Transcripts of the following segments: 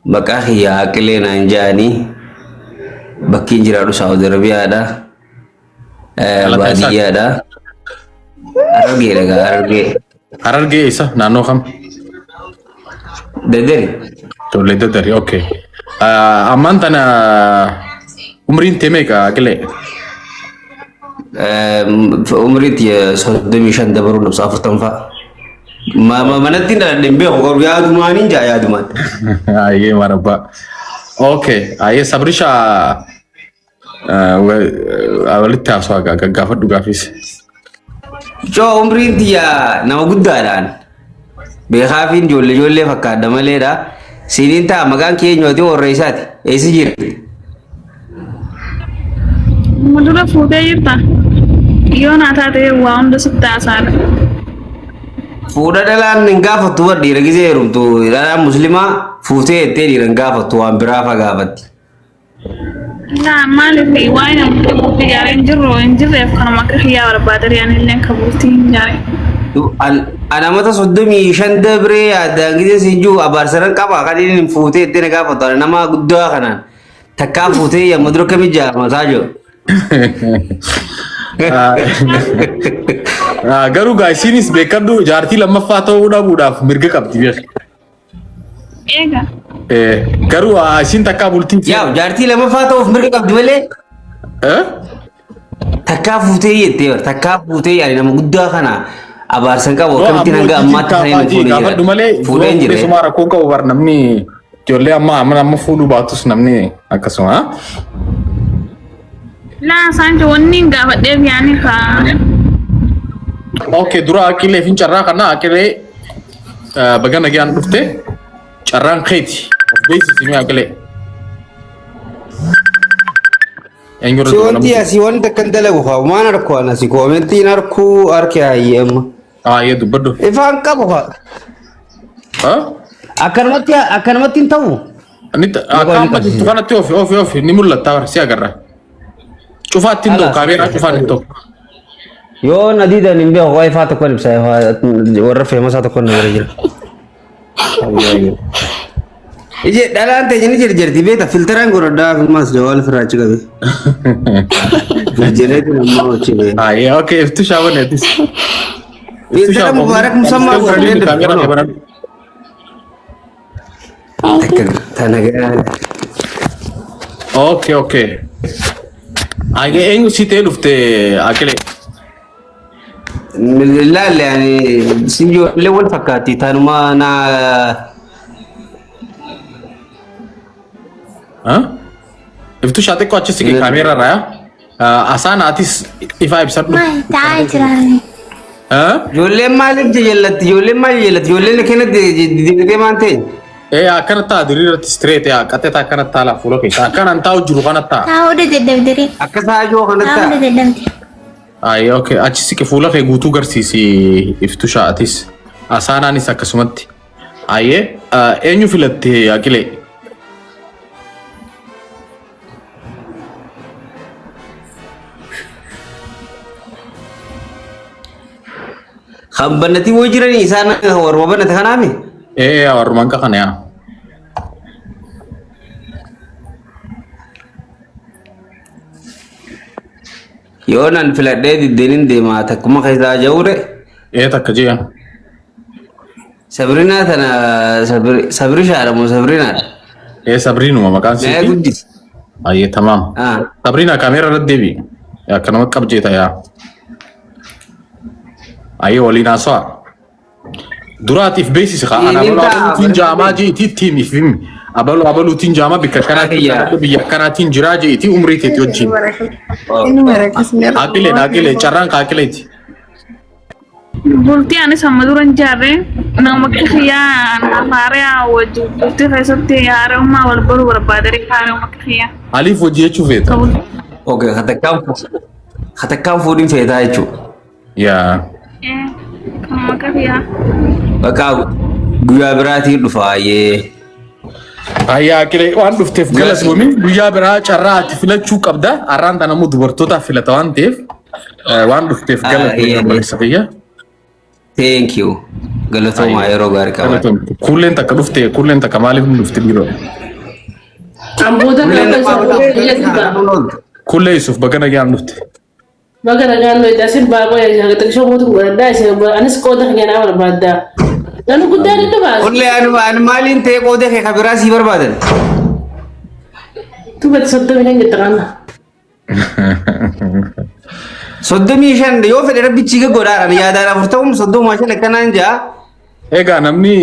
Maqaa kiyya Aqilee naan ja'anii bakkiin jiraadhu Saawudi Arabiyaadha. Dhalataa eessaati? Baadiyyaadha. Harargeedha gaa Harargee. Harargee eessa? Naannoo kam? Dadari. Ijoollee Dadari, okay. Ammaan tana umriin tee meeqa Aqilee? Umriin tiyya 35 dabaruun dhibsa 40 fa'a. Manatti hin dhaladhe hin beeku garuu yaadumaan hin jaa yaadumaan. Ayyee marabbaa. Okay, ayyee Sabrisha walitti haasawaa gaggaafadhu gaafis. Coo umriin tiyya nama guddaadhaan. Beekaa fi ijoollee ijoollee fakkaadha maleedha. Siiniin ta'a maqaan kee eenyu warra isaati? Eessa jirti? Amma dura fuutee jirta? Yoo naa taate waa hunda sitti haasaadha. Fuudha dhalaan hin gaafattu bar dhiira gisee heerumtu dhalaan muslimaa fuutee jettee dhiira hin gaafattu waan biraa fa gaafatti. Laa maaliif waa'ee nama bultii ijaaree hin jirru hin jirreef kanuma akka kiyyaa barbaada anillee akka bultii hin ijaare. An amata 35 dabree yaadaan gisee siin jiru abaarsaran qaba kan inni hin fuutee jettee na gaafattu ana nama guddaa kanaan takkaa fuutee yamma dura kami jaamataa jiru. Garuu gaa isiinis beekadhu jaartii lammaffaa ta'uu dhabuudhaaf mirga qabdi beek. Eega. Garuu isiin takkaa bultiin Yaa jaartii lammaffaa ta'uuf mirga qabdi malee takkaa fuutee jettee bar takkaa fuutee yaani nama guddaa kana abaarsan qabu akkamittiin hanga ammaatti kan hin fuune gaafadhu malee jira. Fuudhee hin jirre. sumaa rakkoon qabu bar namni ijoollee amma amma amma fuudhuu baatus namni akkasuma. Laa isaan wanni hin gaafadheef yaani kaa. Okay dura aqilee fi carraa kana aqilee baga nagaan dhufte carraan keeti of beeksisi mee aqilee. Eenyurra Si wanti dabalamuu? asii wanti akkan dalagu haa waan harku ana si koomentiin harkuu harki hayyee amma. Ayyee dubbadhu. Ifaan qabu haa. Ah? Akkanumatti akkanumatti hin ta'u. Ni akka amma jirtu kanatti ofi ofi ofi ni mul'atta bara si agarra. Cufaatti hin ta'u kaameeraa cufaan hin ta'u. Yoo na diidan hin beeku waa ifaa tokkoon ibsa warra feemasaa tokkoon na bira jira. Ije dhalaan teenya ni jirjirti beekta filteraan godhadhaa ammas jawaal ofirraa achi qabe. Jirjireetu nama hojii bee. Ayyee okay iftu shaaban eetis. Filtera Mubaarak Musammaa godhadhee dhufe. Kaameeraa Kunoo. banadhu. Takka tana gara. Okay okay. Ayyee eenyu si ta'e dhufte aqilee? Laalle ani si ijoollee wal fakkaatti tanuma na Iftu shaa xiqqoo achi siqi kaameeraa irraa yaa. Asaan atis ifaa ibsadhu. Maal ta'aa jiraan? Ijoolleen maaliif jajallatti ijoolleen maal jajallatti ijoolleen akkanatti diddiiqatee maal ta'e? Ee akkana ta'a diriiratti straight yaa qaxxee akkana ta'a laa fuula keessa akkanaan taa'u jiru kana ta'a. Taa'uu dadhabdire. Akka saajoo kanatti Taa'uu ta'a. dadhabde. Ayi okay achi siqi fuula kee guutuu garsiisi iftu sha'atis asaanaanis akkasumatti. Ayyee eenyu filatte aqilee? Kan bannatii wayii jiranii isaan warra bannate kanaami? Ee warrumaan kana yaa. Yoo nan filadhee diddeenin deema takkuma keessaa jawure. Ee takka ji'a. Sabrinaa tana sabrishaadha moo sabrinaadha? Ee Sabriinuma maqaan Mee isiitii. guddis. Ayyee tamaam. Ah. Sabriina kaameera irratti deebi'i. Akka nama qabjeeta yaa. Ayyee waliin haasawaa. Duraatiif beeksisi kaa ana Niin abaluu ta'a, abaluutiin jaamaa jeetii ittiin if himi. Abaluu abaluutiin jaamaa bikka kanaatiin Kiyya. dhaladhe biyya akkanaatiin jiraa jeetii umrii teeti wajjin. Inni Aqilee aqilee carraan kaa aqileeti. Bultii anis amma dura hin jaarre nama akka kiyyaa naaf haaraya wajjin bultii keessatti haara'ummaa wal baruu barbaada haara'ummaa akka kiyyaa. Aliif hojii jechuu feeta. Okay, hatakkaan fuudhin feetaa jechuudha. Yaa. Kanuma akka kiyyaa. Bakka guyyaa biraatiin dhufa ayyee. Ayyaa aqilee waan dhufteef galatoomi guyyaa biraa carraa ati filachuu qabda. Har'aan tana immoo dubartootaaf filata waan ta'eef waan dhufteef galatoomi obboleessa kiyya. Thank you. Galatoomaa yeroo gaarii qabaadha. Galatoomi. Kuulleen takka dhufte kuulleen takka maaliif hin dhufte dhiiroo? An booda Kulleen kan nama isa biyya ba'a. Kullee Yusuf baga nagaan dhufte. Baga nagaan dhufte asin ba'a qoya xiqqishoo mootu godhadhaa isin anis qooda kan naa barbaadda. Namni guddaan ni dhufa. Kullee ani maaliin ta'e qooda kee kan biraa sii barbaadan. Tubatti 35 jette kana. 35 yoo fedhe rabbichi godhaadha. Ani yaadaan afurtamum 35 akkanaan jaa. Egaa namni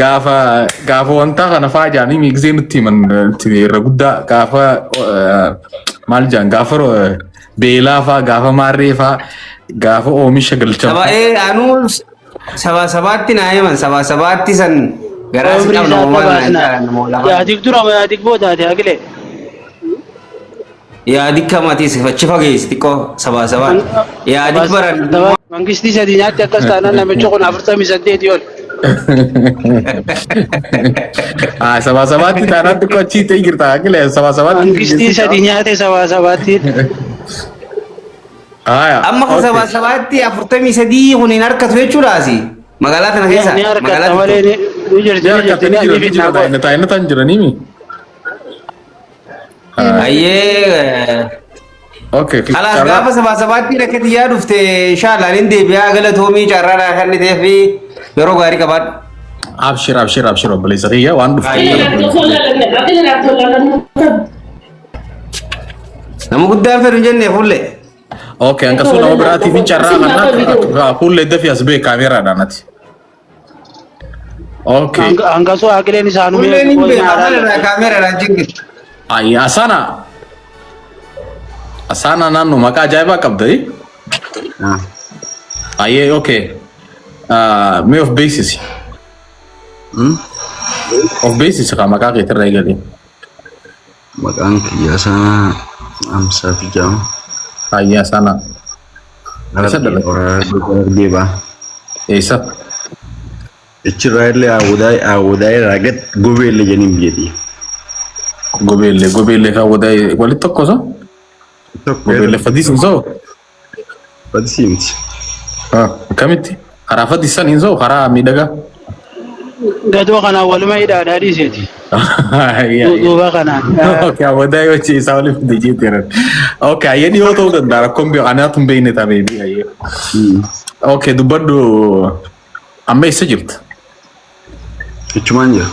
gaafa gaafa wantaa kana faa jaanii miigzee nutti himan irra guddaa gaafa maal jaan gaafa beelaa faa gaafa maarree faa gaafa oomisha galchan. Saba ee anuu saba sabaatti naa himan saba sabaatti san garaa si Umrii qabna isaa uumaa naa qabaatna. jaa nama lafa. Yaadik dura moo yaadik boodaati Haqilee? Yaadik kamatis achi fageessi xiqqoo sabaa sabaan. Yaadik baran. Mangistii sadii nyaatti akkas taanaan namichi kun 48 ol. Ah, sabaa sabaatti taanaan xiqqoo achii ta'e jirta Haqilee sabaa sabaatti. Mangistii sadii nyaate sabaa sabaatti. Aya. Amma kan sabaa sabaatti 43 kun hin harkatu jechuudhaasi. Magaalaa tana keessa. Ni harkatta Magaalaa malee xiqqoo. ni jirti Ni ni jirti harkatta ni ni jira ni fidnaa jira qofa. taa'ina ta'an jiranii mi? Ayyee. Okay. Kalaas gaafa sabaa sabaatti rakkati yaa dhufte inshaallah nin deebi'aa galatoomii carraadhaa kan ta'ee fi yeroo gaarii qabaadhu. Abshir abshir abshir obboleessa kiyya waan dhufte. Nama guddaan fedhu hin jenne fuullee. Okay, hanqasuu nama biraatiif hin carraa kana fuullee dafii as bee kaameeraadhaan ati. Okay. Hanqasuu Haqileen isaanuu Fuulleen hin beekaa maal kaameeraadhaan jingir. Ayi Asana. Asana naannoo maqaa ajaa'ibaa qabda. Eh? Ayyee okay. Mee of beeksisi. Of beeksisi kaa maqaa keetirraa eegalee. Maqaan kiyya Asaanaa Amsaa fi jedhama. Ayyee Asana. Eessa dhalate? Harargee ba'a. Eessa? Achirraa illee Awwadaay irraa gad Gobeellee jedhaniin biyyattii. Gobeellee gobeellee fi Awwadaay walitti tokko so? Tokko Gobeellee fadis hin soo? Fadisii miti. Akkamitti? Karaa fadis san hin soo? Karaa miidhagaa? Gadoo kanaan waluma hidhaadhaa dhiiseeti. Duuba kanaan. Okay, Awwadaay hojii isaa waliif fide jeeteera. Okay, ayyee dhiyoo ta'uu danda'a rakkoon beeku anaatu hin beekne ta'a beebii ayyee. Okay, dubbadhu amma eessa jirta? Achumaan jira.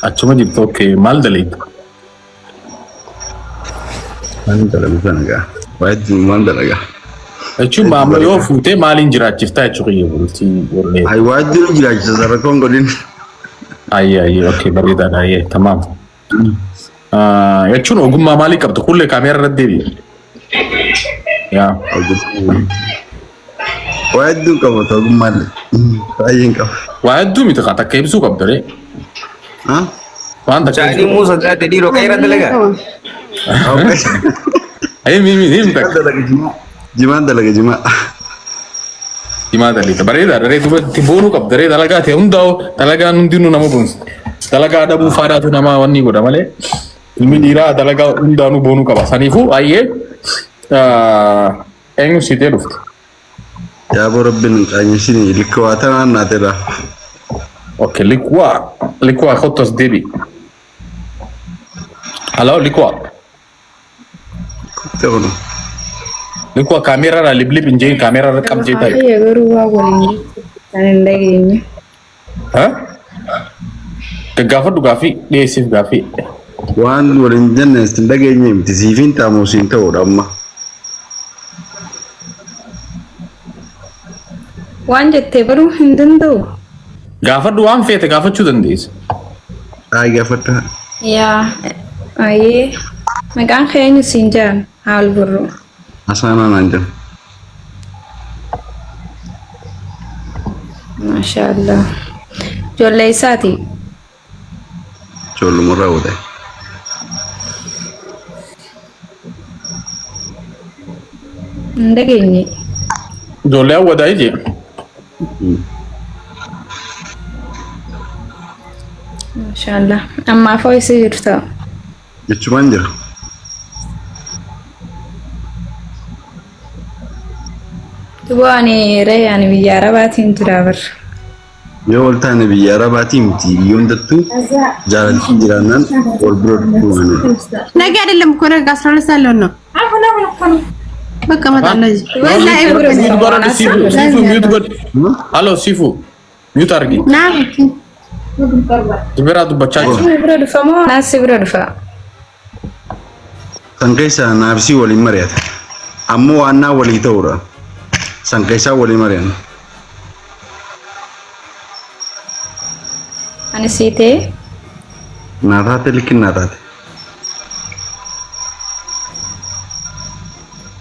Achuma jirta okay maal daleetta? Waan dalagu kana gaa. Waa hedduu waan dalagaa. Jechuun amma yoo fuutee maaliin jiraachiftaa jechuu kiyya bultii ijoollee. Ayi waa hedduu jiraachisa rakkoon godhin. Ayyee ayyee okay bareedaadha ayyee tamaam. Jechuun ogummaa maalii qabdu kullee kaameera irratti deebi'i. Yaa. Waa hedduu qaba ogummaallee. Baay'een qaba. Waa hedduu miti kaa takka ibsuu qabda ree. Waan takka Mucaan muusa taate dhiiroo qeera dalagaa. Himi himi himi takka. Jimaan dalaga jimaa. Jimaa dalaga bareedaadha ree duba itti boonuu qabda ree dalagaa ta'e hundaa'u dalagaan hundinuu nama boonsa. Dalagaa dhabuu faadaatu nama wanni godha malee ilmi dhiiraa dalagaa hundaanuu boonuu qaba. Saniifuu ayyee eenyu siitee dhufte? Yaaboo rabbiin hin qaanyesini likka waa tanaan naateera. Okay, likwaa likwaa kottu as deebi. Hello likwaa. Kutte kunu. Likwaa kaameeraadhaa liblib hin jeen kaameeraa irra qabjee taa'e. Waaqayyo garuu waa waliin kan hin dhageenye. Gaggaafadhu gaaffii dhiyeessiif gaaffii. Waan waliin jenne sin dhageenye miti siifin taamu siin ta'uudha amma. Waan jettee baruu hin danda'u. Gaafadhu waan feete gaafachuu dandeessa. Ayi gaafadha. Yaa ayyee maqaan kee eenyu siin jedhan haal burru. Asaanaa naan jedhu. Maashaallah. Ijoollee isaati. Ijoollumarraa wadaay. Hin dhageenye. Ijoollee awwadaayii jee. Maashaallah. Ammaaf hoo isa jirta. Jechumaan jira. Duboo ani ree ani biyya arabaatiin jira bar. Yoo wal taane biyya Arabaatii miti biyya hundattuu jaalaltiin jiraannaan wal bira dhufuu malee. ነገ አይደለም እኮ ነገ 12 ሰዓት ሊሆን ነው። በቃ እመጣለሁ እዚህ ወላሂ Mute godhadhu Siifu. Siifu mute godhi. Halo Siifu. Mute argi. ና Sibiraa dubbachaa jira. Si bira dhufa moo naas si bira dhufa? San keessaa naafsii waliin mari'ata. Ammoo waannaa walii ta'uudha. San keessaa waliin mari'an. Ani sii ta'e. Naa taate likki naa taate.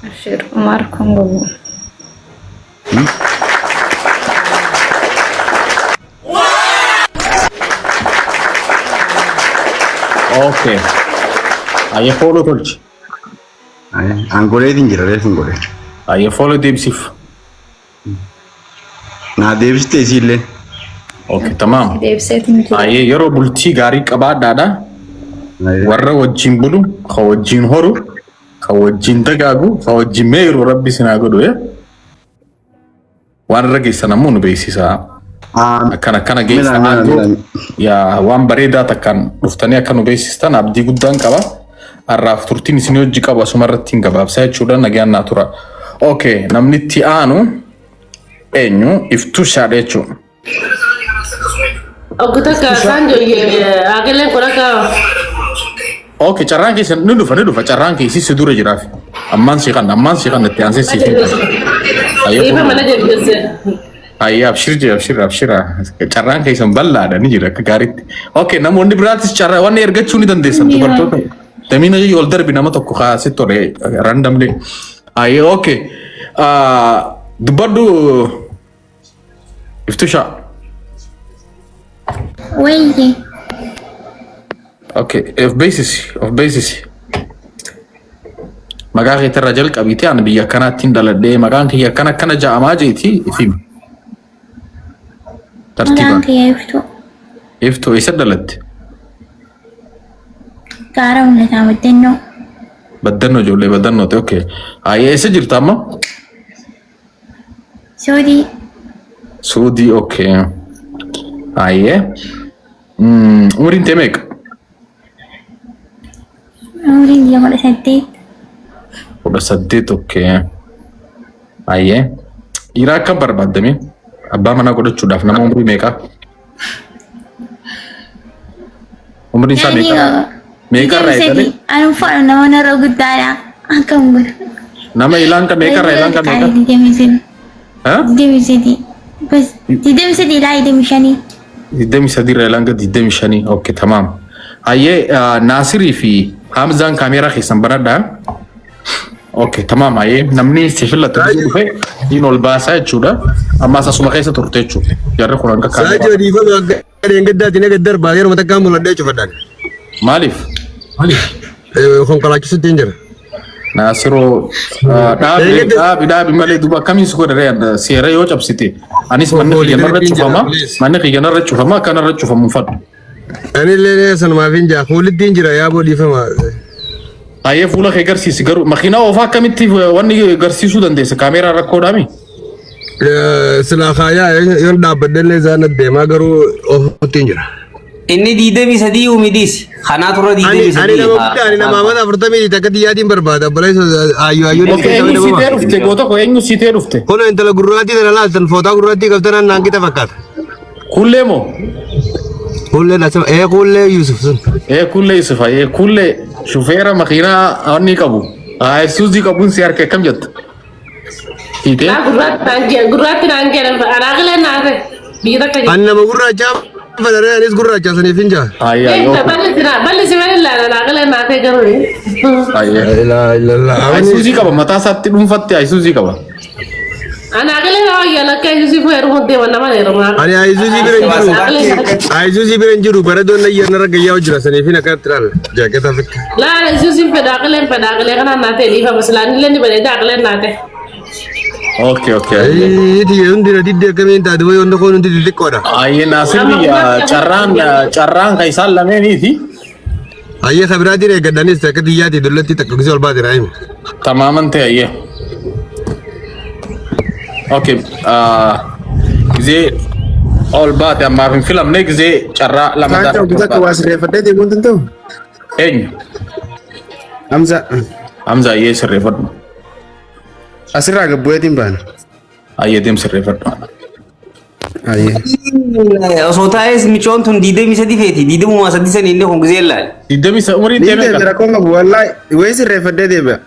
Abshir Umar kun gogu. Okay. Ayyee follow tolchi. An godheetiin jira reefu hin godhe. Ayyee follow deebisiif. Naa deebistee isiillee. Okay, tamaam. Deebiseetiin jira. Ayyee yeroo bultii gaarii qabaadhaadha. Warra wajjin bulu, ka wajjin horu, ka wajjin dagaagu, ka wajjin meeru rabbi sinaa godhu. Waan irra geessan ammoo nu beeksisaa. Akkana akkana geessan Mila, mila, aangoo mila. yaa waan bareedaa takkaan dhuftanii akka nu beeksistan abdii guddaan qaba. Har'aaf turtiin isin hojii qabu asuma irratti hin gabaabsaa jechuudha nagaan naa tura. Okay, namni itti aanu eenyu iftushaadha jechuudha. Oggu takka isaan aqileen kun akka Okay, carraan keessan ni dhufa ni dhufa carraan keessi si dura jiraaf. Ammaan si kan ammaan si kan itti aansee si kan. Dhiifa mana jajjesse. Ayyee abshir jee abshir abshira carraan keessan bal'aadha ni jira akka gaariitti. Okay, namoonni biraatis carraa wanni ergachuu ni dandeessan dubartoota. Damiina ol darbi nama tokko kaasee tole randomly. Ayyee okay. Dubbadhu iftusha. Wayye. Okay, of basis of basis. Maqaa keetirraa jalqabiiti ani biyya akkanaatti hin dhaladhee maqaan kiyya akkana akkana ja'amaa jeeti ifimi. Maqaan Tartiibaan. kiyya Iftuu. Iftuu eessa dhalatte? Gaara mul'ataa Baddannoo. Baddannoo ijoollee baddannooti okay. Ayyee eessa jirta amma? Suudii. Suudii okay. Ayyee. Umriin tee meeqa? Umriin kiyya 18. 18 okay. Ayyee. Dhiira akkam barbaaddame? Abbaa manaa godhachuudhaaf nama umrii meeqa? Umriin isaa meeqa? Meeqarraa eegale? Ani uffata nama narra guddaadha. Akkam godhu. Nama ilaan kan meeqarraa ilaan kan meeqa? 23. Ha? 23. Bas 23 ilaa 25. 23 irraa ilaan gadi 25. Okay, tamaam. Ayyee Naasirii fi Hamzaan kaameeraa keessan banadhaa. Okay, tamaam. Ayyee namni si filatu dhufe diin ol baasaa jechuudha. Ammaas asuma keessa turte jechuudha. Jarri kun hanga Saajoo kaameeraa. dhiifama akka dheengaddaatti na gaddarbaa yeroo takkaan mul'adhee cufadhaan. Maaliif? Konkolaachisutti hin jira. Naasiroo dhaabi dhaabi dhaabi malee duuba akkamiin si godha ree seera yoo cabsite anis manni kiyya narra cufama manni kiyya narra cufama akka narra cufamu hin fadhu. Ani illee sanumaaf hin jaa fuullitti hin jira yaaboo dhiifama. Ayyee fuula kee garsiisi garuu makiinaa oofaa akkamitti wanni garsiisuu dandeessa kaameeraa rakkoodhaami? Silaa kaayaa yoon dhaabbadhe illee isaan deemaa garuu ofutti hin jira. Inni 23 uumidis. Kanaa turre Ani diidamii ani sadii. nama guddaa ani nama amata 40 takka xiyyaatiin barbaada obboleessa ayyoo ayyoo Okay, eenyu siitee dhufte goota koo eenyu siitee dhufte? Kun intala gurraattii tana laaltan footaa gurraattii qabtan naan kita fakkaata. Kullee moo? Kullee lasama ee kullee Yusuf sun. Ee kullee Yusuf ee kullee shufeera makiinaa wanni qabu. Isuuzii qabuun si harka akkam jetta? Siitee? Naa gurraatti naan jee gurraatti naan jee anaaqileen naate biyya takka Ani nama gurraachaa fedharee anis gurraacha saniif hin jaa. Ayyaa yoo. Bal'isi malee laala anaaqileen naate garuu. Ayyaa. Ilaa ilaa. Isuuzii qaba mataa isaatti dhuunfatti Isuuzii qaba. Anaaqileen naa wayyaa lakka Isuuzii fuudhee hundi nama heerumaa. Ani Isuuzii bira hin jiru. Isuuzii bira hin jiru baradoon nayyaan narra gayyaa jira saniif hin akkanatti ilaala. Jaaketa fikka. Laala Isuuzii fedha aqileen fedha aqilee kanaan naate dhiifama silaanillee ni bareeda aqileen naate. Okay okay. Iti hundi na diddee akkamiin taate wayi wanta koon hundi xixiqqoodha. Ayyee Naasirri carraan carraan kan isaan lameeniiti. Ayyee kabiraatiin eeggadhanis akka xiyyaatti dullatti takka gisee ol baate raayima. Tamaaman ta'e ayyee. Okay. Gisee Ol baate ammaaf hin filamne gisee carraa lama Faancha obbo takka waa sirreeffadhee deemuun danda'u? Eenyu? Hamza. Hamza ayyee sirreeffadhu. Asirraa gabbu'eetiin baana. Ayyee deem sirreeffadhu. Ayyee. Osoo taa'ees micoon tun 23 feeti. 23 sanii inni kun gisee laale. Digdamii sa umriin Ni deemee deebi'a qaba. rakkoon qabu wallaahi wayii sirreeffadhee deebi'a.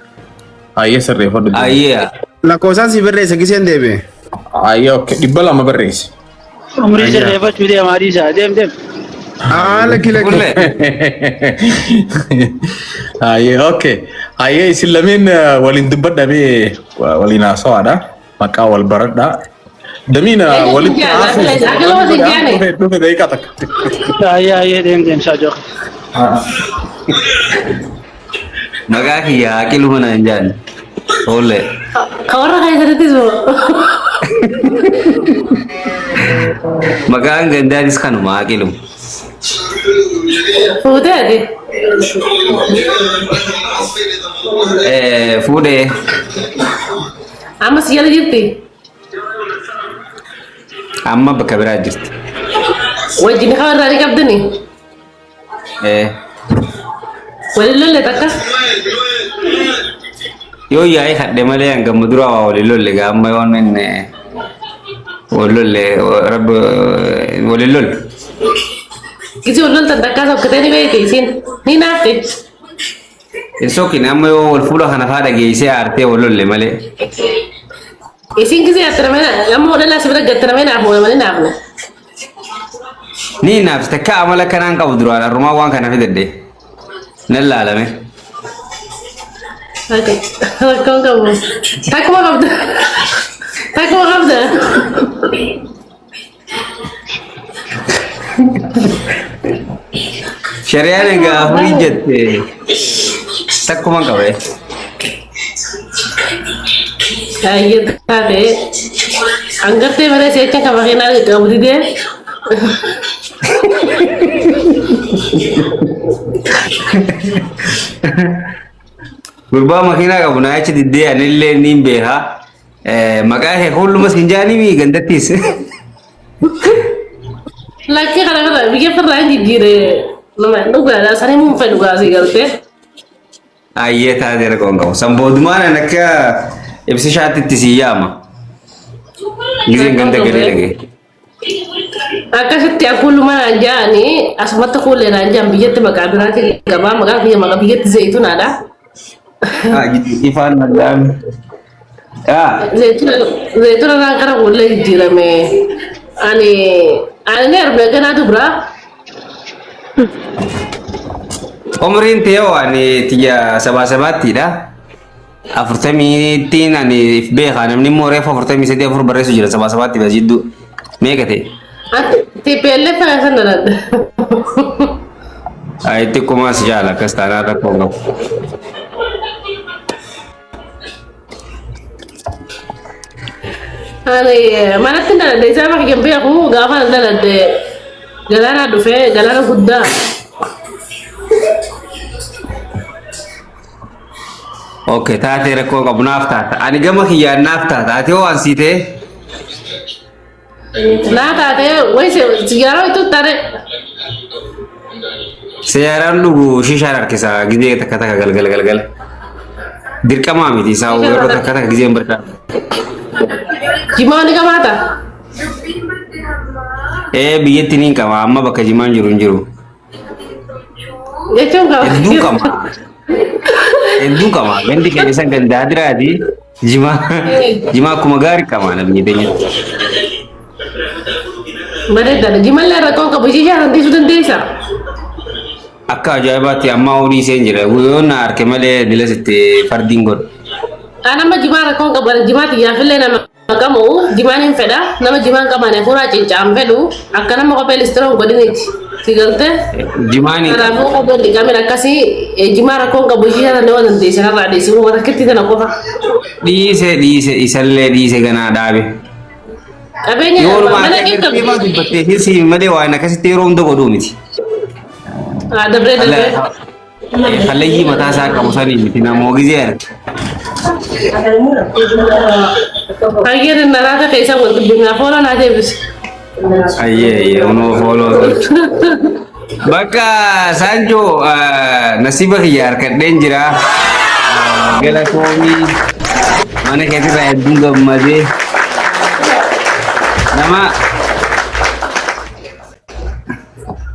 Ayyee sirreeffadhu. Ayyee. Lakkoofsaan si barreessa giseen deebi'e. Ayyee okay 200 barreessi. Umrii sirreeffachuu deemaa dhiisaa deem deem. Haala kila Kulle. Ayyee okay. Ayyee isin lameen waliin dubbadhamee waliin haasawaadha. Maqaa wal baradhaa. Damiin Eenyu walitti si jaala? haasa'u. Akka lama si jaane. Dhufe dhufe daqiiqaa takka. Ayyee ayyee deem deem saajoo. Maqaa kiyya Haqilu mana hin jaanne. Olle. Ka warra keessattis moo? Maqaan gandaanis kanuma Haqilu. Fuutee ati? Fuudhee. Amma si jala jirti? Amma bakka biraa jirti. Wajjin haa irraa ni qabdani? Waliin lolle takka? Yoo yaa'ii hadhe malee hangam dura waa waliin lolle gaa amma yoon inni wal lolle rabbi waliin lolle. Gisee wal loltan takkaa sokkatee ni beekti isiin ni naafti. Hin sokkine amma yoo wal fuula kana faa dhageessee aartee wal lolle malee. Isiin gisee attiramee amma dhalaa si bira gattiramee naaf oola malee naafne. Ni naaf takka amala kanaan qabu duraan har'umaa waan kana fidadhe. Nan laalame. Rakkoon qabu. Takkuma qabda. Takkuma qabda. Shari'aan egaa afurii jette takkuma qabe. Ayyee taate. Hangartee malee seecha kama keenaa qabu didee. Gurbaa makiinaa qabu naa achi diddee anillee niin beekaa. Maqaa kee hullumas hin jaanimi gandattiis. Lakkii kana kana biyya firraa hin jijjiire nama dhugaadha sanii mun fedhu gaasii galtee. Ayyee taatee rakkoon qabu. San boodumaan an akka ibsishaatti itti sii yaama. Gizeen ganda galee dhagee. Akkasitti akkulluma naan jaani asumatti kuullee naan jaan biyyatti maqaa biraatiin qabaa maqaa kiyya maqaa biyyatti zayitunaadha. Ifaan maddaame. Zayituna naan gara kuullee jijjiirame. Ani ani ni heerumne ganaa dubraa. Umriin tee hoo ani tiyya sabaa sabaattiidha. Afurtamiittiin ani if beeka namni immoo reefu 43 4 barreessu jira sabaa sabaatti bas jidduu meeqa ta'e? TPLF kana san daladha. Ayi xiqquma si jaala akkas taanaa rakkoo hin qabu. Ani manatti daladhe isaa bakka hin beeku gaafa daladhe galaana dhufee galaana guddaa. Okay, taatee rakkoo qabu naaf taata. Ani gama kiyyaan naaf taata. Ati hoo ansii ta'e? Naa taatee wayi sigaara itti tare. Seeraan dhugu shishaan harkisa gizee takka takka galgala galgala. Dirqamaa miti isaa yeroo takka takka gizeen bardaa. Jimaa ni qabaata. Ee biyyatti niin qaba amma bakka jimaan jiru hin jiru. Jechuun qaba. Hedduu qaba. Hedduu qaba. Gandi keenya san ganda adiraati. Jimaa jimaa akkuma gaarii qaba namni keenya. Bareedaadha. Jimallee rakkoon qabu ishee shaaran dhiisuu dandeessa. Akka ajaa'ibaatti ammaa olii isheen jira. Yoo na arke malee dilas itti fardiin godhu. An amma jimaa rakkoon qabu jimaa xiyyaafillee nama qabu jimaan hin fedha nama jimaan qabaan fuuraa cincaan fedhu akka nama kophee listiroon godhiniiti. Si galtee? Jimaan hin qabu. Kanaafuu kopheen dhiqamin akkasii jimaa rakkoon qabu ishee shaaran nama dandeessa narraa dhiisuu rakkittii tana qofa. Dhiise dhiise isallee dhiise ganaa dhaabe. Qabeenya Yoo walumaa mana hin agartee maa qabdu. dubbattee hirsi malee waan akkasitti yeroo hunda godhuu miti. Dabree dabree. Hallayyii mataa isaa qabu sanii miti namoo gizee arge. Hayyeen naraata keessa wal dubbifnaa foona naa deebise. Ayyee ayyee unoo follow tolcha. Bakka Saanjoo nasiiba kiyya harkadheen jira. Galatoomii mana keetirraa hedduun gammadee nama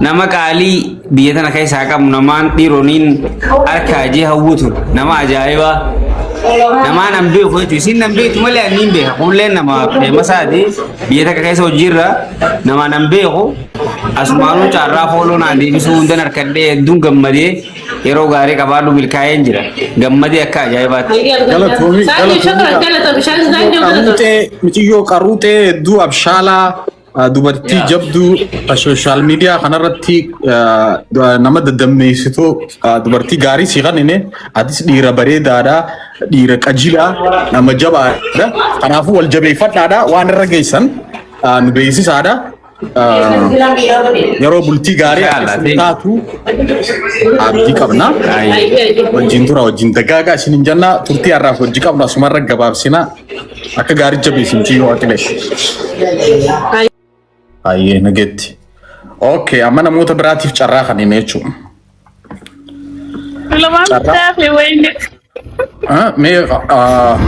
nama qaalii biyya tana keessaa qabu namaan dhiironiin harkaa jee hawwatu nama ajaa'ibaa namaan an beeku jechuudha. Isin nan beektu malee ani hin beeka. Kunillee nama feemasaati. Biyya takka keessa hojiirra namaan an beeku. Asumaanuu carraa follow naan deebisuu hundan harkadhee hedduun gammadee yeroo gaarii qabaadhu milkaa'een jira. Gammadee akka ajaa'ibaatti. Galatoomii Saanjoo shukran galatoomii galatoomi saanjoo galatoomi. qaruuxee miciyyoo qaruuxee hedduu abshaalaa dubartii jabduu social media kanarratti nama daddammeessitu dubartii gaarii si kanine atis dhiira bareedaadha dhiira qajiilaa nama jabaadha kanaafuu wal jabeeffadhaadha waan irra geessan nu beeksisaadha. Yeroo bultii gaarii Inshallah, akka thank you. taatu abdii qabna. Wajjin tura wajjin dagaagaa isin hin jenna turtii har'aaf wajji qabnu asumarra gabaabsina akka gaarii jabeessin ciyyoo aqilee. Ayyee nageetti. Okay, amma namoota biraatiif carraa kan hin jechuudha. Lamaan Carraa. bitaafi wayne. Ah, mee ah,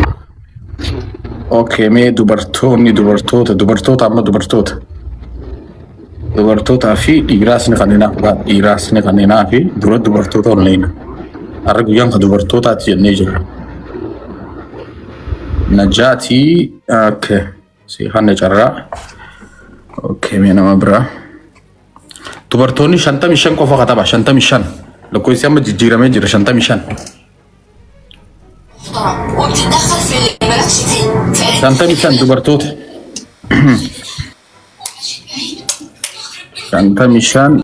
okay, mee dubartoonni dubartoota dubartoota amma dubartoota dubartootaa fi dhiiraas ni kanneenaa dhiiraas ni kanneenaa fi dura dubartoota onneen har'a guyyaan kan dubartootaati jennee jirra. Najaatii okay, si hanna carraa okay, mee nama biraa. Dubartoonni 55 qofa kataba 55 lakkoofsi amma jijjiiramee jira 55. 55 dubartoota. 55.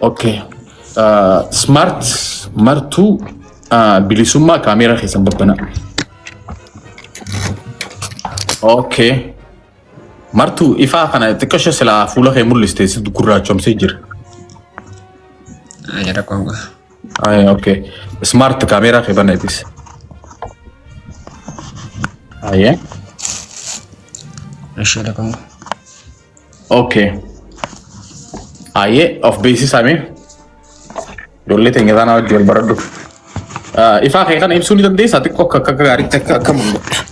Okay. Smart martuu bilisummaa kaameeraa keessan babbana. Okay. Martuu ifaa kana xiqqoo silaa fuula kee mul'iste si gurraachomsee jira. Jara qofa. Ay, okay. Smart kaameeraa kee bana ibis. Ayyee. Ishee qofa. Okay. Ayyee of beeksisaa mee. Ijoollee teenya taanaa wajjin wal baradhu. Ifaa kee kana ibsuu ni dandeessaa xiqqoo akka akka gaariitti akka akka mul'atu.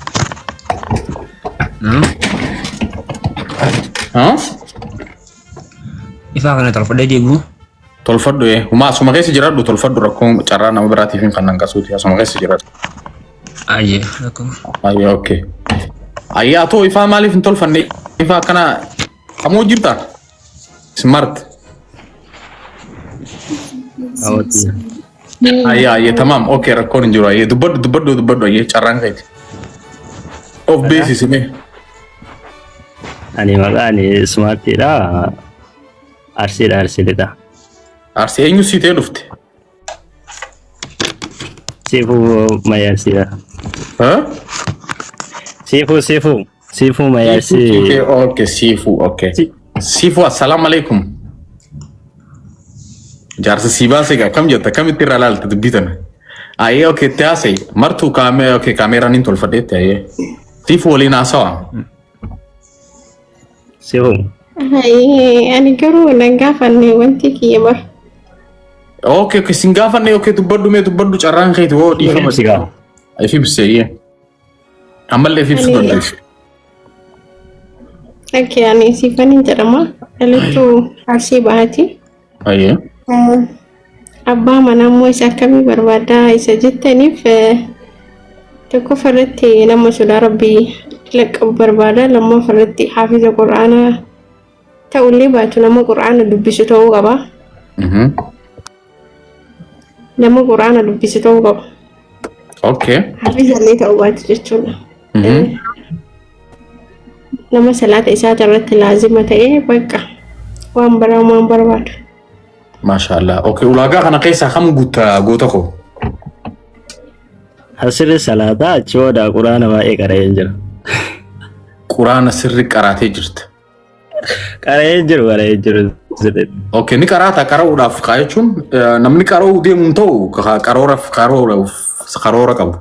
Ifaa kana tolfadhee deebi'u. Tolfadhu ee. Humaa asuma keessa jiraadhu tolfadhu rakkoo carraa nama biraatiif hin kan hanqasuuti asuma keessa jiraadhu. Ayyee rakkoo. Ayyee okay. Ayyee atoo ifaa maaliif hin tolfanne ifaa akkana kamoo jirta? Smart. Ayyee ayyee tamaam okay rakkoon hin jiru ayyee dubbadhu dubbadhu dubbadhu ayyee carraan keeti. Of beeksisi mee. Ani maqaan Smartiidha. Arsiidha Arsiidha. Arsii eenyu sii ta'ee dhufte? Siifuu Mayyaarsiidha. Siifuu Siifuu Siifuu Mayyaarsii. Okay, Siifuu okay. Siifuu assalaamu alaikum. Jaarsa sii baasee gaa kam jetta kamitti irraa laalta dubbii tana? Ayyee okay itti haasa'e martuu kaamee okay kaameeraan hin tolfadheetti ayyee. Siifuu waliin haasawaa. Siifuu. Ani garuu nan gaafanne wanti kiyya bar. Okay okay sin gaafanne okay dubbadhu mee dubbadhu carraan keeti hoo dhiifama. Ibsi gaa. If ibse ayyee. Ammallee if ibsuu dandeessu. Okay, ani Siifanin jedhama. Dhalattuu Arsii Bahaati. Ayyee. Abbaa manaa immoo isa akkamii barbaadaa isa jettaniif tokkoffaa irratti nama sodaa rabbii laqqabu barbaada. Lammaffaa irratti hafiza qur'aanaa ta'ullee baatu nama qur'aana dubbisu ta'uu qaba. Nama qur'aana dubbisu ta'uu qaba. Okay. Hafiza illee ta'uu baatu jechuudha. Nama salaata isaa irratti laazima ta'ee bakka waan biraa waan barbaadu. Maashaallah. Okay, ulaagaa kana keessaa kam guutta goota koo? Asirri salaataa achi booda quraana baay'ee qara'ee jira. Quraana sirri qaraatee jirta. Qara'ee jiru qara'ee jiru sirriitti. Okay, ni qaraata qara'uudhaaf kaa jechuun namni qara'uu deemu hin ta'u qarooraaf karooraaf karoora qabu.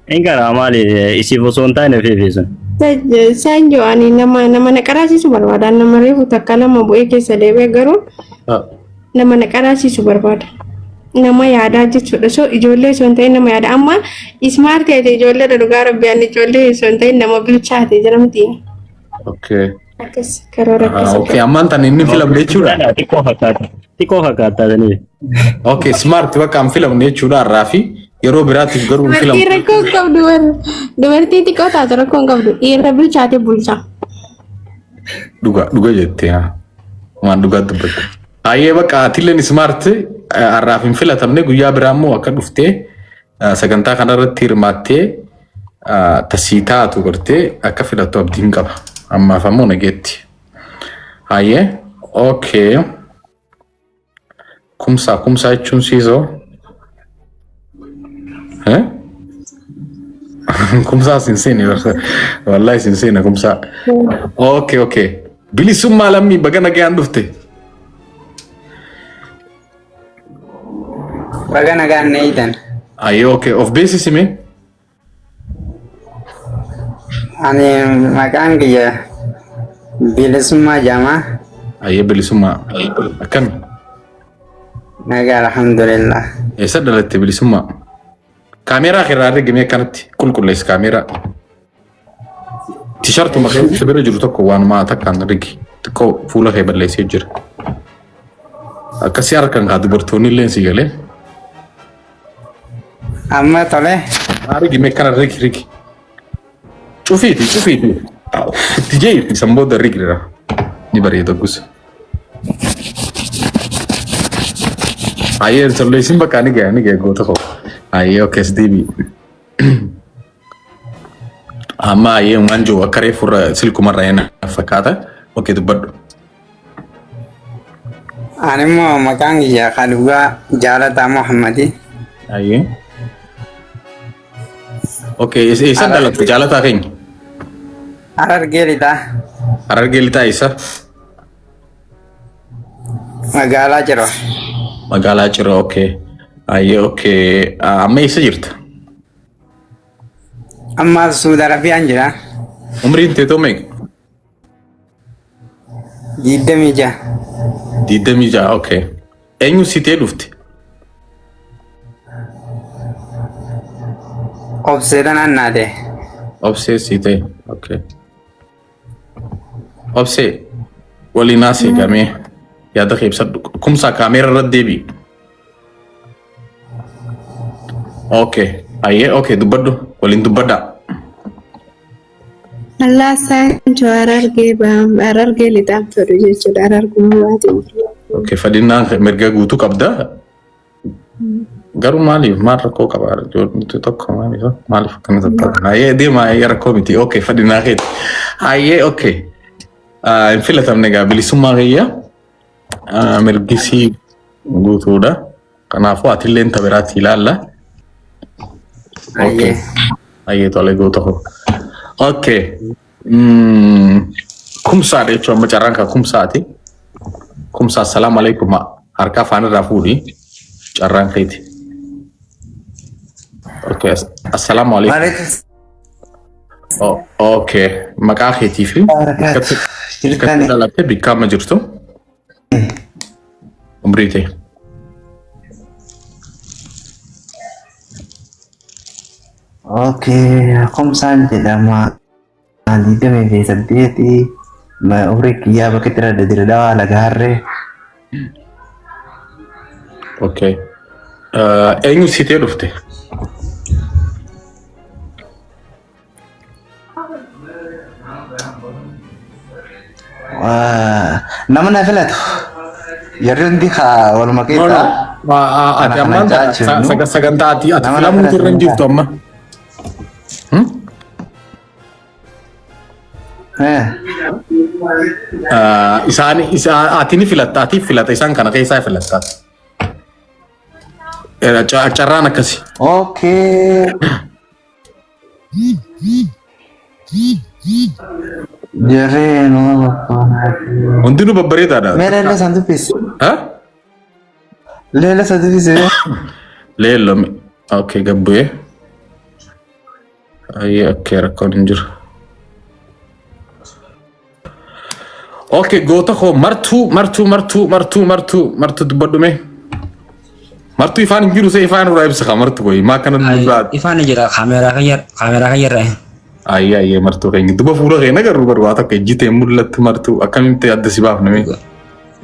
In qaraa maali isiif osoo hin taane fiifi sun. Sanjoo ani nama nama na qaraasisu barbaada. Nama reefu takka lama bu'ee keessa deebi'e garuu nama na qaraasisu barbaada. Nama yaadaa jechuudha. So ijoollee osoo hin ta'in nama yaada. Amma ismaarti ta'e ijoollee dhugaa rabbi ani ijoollee osoo hin ta'in nama bilchaate jedhamti. Okay. Akkas karoora akkasii Okay, ammaan tan inni filamne jechuudha. Xiqqoo fakkaata. Xiqqoo fakkaata sanii. Okay, smart bakka hin filamne jechuudha har'aa fi yeroo biraatiif garuu hin Dubartii filamne. rakkoo hin qabdu warra. Dubartii xiqqoo taate rakkoo hin qabdu. Dhiirra bilchaate bulcha. Dhuga dhuga jettee haa. Waan dhugaa dubbatte. Hayyee bakka atilleen smart har'aaf hin filatamne guyyaa biraa immoo akka dhuftee sagantaa kanarratti hirmaattee tasii taatu gartee akka filattu abdiin qaba. Ammaaf ammoo nageetti. Hayyee okay. Kumsaa kumsaa jechuun siisoo. Eh? Kumsaa sin seene wallahi sin seene kumsaa. Okay okay. Bilisummaa lammii baga nagaan dhufte. Baga nagaan na eegdan. Ayyee okay. Of beeksisi mee? Ani maqaan kiyya Bilisummaa jedhama. Ayyee bilisummaa. Akkami? Nagaa alhamdulillah. Eessa dhalatte bilisummaa? Kaameeraa irraa argame akkanatti qulqulleessi kaameeraa. Tishartuma keessa bira jiru tokko waanuma takkaan rigi. Xiqqoo fuula kee balleessee jira. Akkasii harkaan kaa dubartoonni illee si galee. Amma tole. Rigi mee kana rigi rigi. Cufiiti cufiiti. Itti jeeti san booda rigirra. Ni bareeda gusa. Ayyee tolleessin bakka ni gaya ni gaya goota koo. Ayyee okay deebi. Amma ayyee waan jiru akka reefu irra silkumarra yana fakkaata. Okay dubbadhu. Ani immoo maqaan kiyya Kalugaa Jaalataa Muhammadi. Ayyee. Okay eessa dhalatte jaalataa keenya? Harargee lixaa. Harargee lixaa eessa? Magaalaa Ciroo. Magaalaa Ciroo okay. Ayyee okay. Amma eessa jirta? Amma Suudi Arabiyaan jira. Umriin teetoo meeqa? 26. 26 okay. Eenyu si ta'ee dhufte? Obsee tanaan naate. Obsee si ta'e okay. Obsee waliin haasee gamee yaada kee ibsadhu. Kumsaa kaameera irra deebi'i. Okay. Ayyee okay dubbadhu waliin dubbadhaa. Allah Sancho Harargee baam Harargee lixaan fedhu jechuudha Hararguma baatiin. Okay fedhinnaan mirga guutuu qabda. Garuu maaliif maal rakkoo qaba nuti tokko maaliif maaliif akkana tattaatan? Ayyee deema ayyee rakkoo miti. Okay fedhinnaa keeti. Ayyee okay. Hin filatamne egaa bilisummaa kiyya mirgisii guutuudha. Kanaafuu atillee ta biraatti ilaalla. Okay. Ayyee tole goota koo. Okay. Kumsaadha jechuun amma carraan kan kumsaati. Kumsaa assalaamu alaikum harka afaan irraa fuudhi carraan keeti. Okay. Assalaamu alaikum. Okay. Maqaa keetii fi bakkatti dhalatte bikka amma jirtu. Umrii ta'e. Okay, Kumsaan jedhama. 28 umrii kiyyaa bakka itti dhadha jira dhawaa laga harree. Okay. Eenyu siitee dhufte? Nama na filatu. Jarri hundi haa waluma No, no. keessaa. Ati ammaan sagantaa ati ati Nama na filamuutu irra hin filatu. jirtu amma. Isaan ati ni filatta ati filata isaan kana keessaa filatta. Carraan akkasi. Okay. Jarri nama bakka. Hundinuu babbareedaadha. Mee leella isaan dubbisi. Ha? Leella isaan dubbisi. Leello. Okay gabbu'ee. Ayyee okay rakkoon hin jiru. Okay, goota koo martuu martuu martuu martuu martuu martuu dubbadhu mee. Martuu ifaan hin jiru see ifaan irraa ibsa kaa martuu koyi maa akkana dubbaa. Ifaan ni jira kaameeraa kayyarra. Ayyee ayyee martuu keenya duba fuula kee nagarru bar waa takka ijji tee mul'attu martuu akkamitti adda si baafna mee.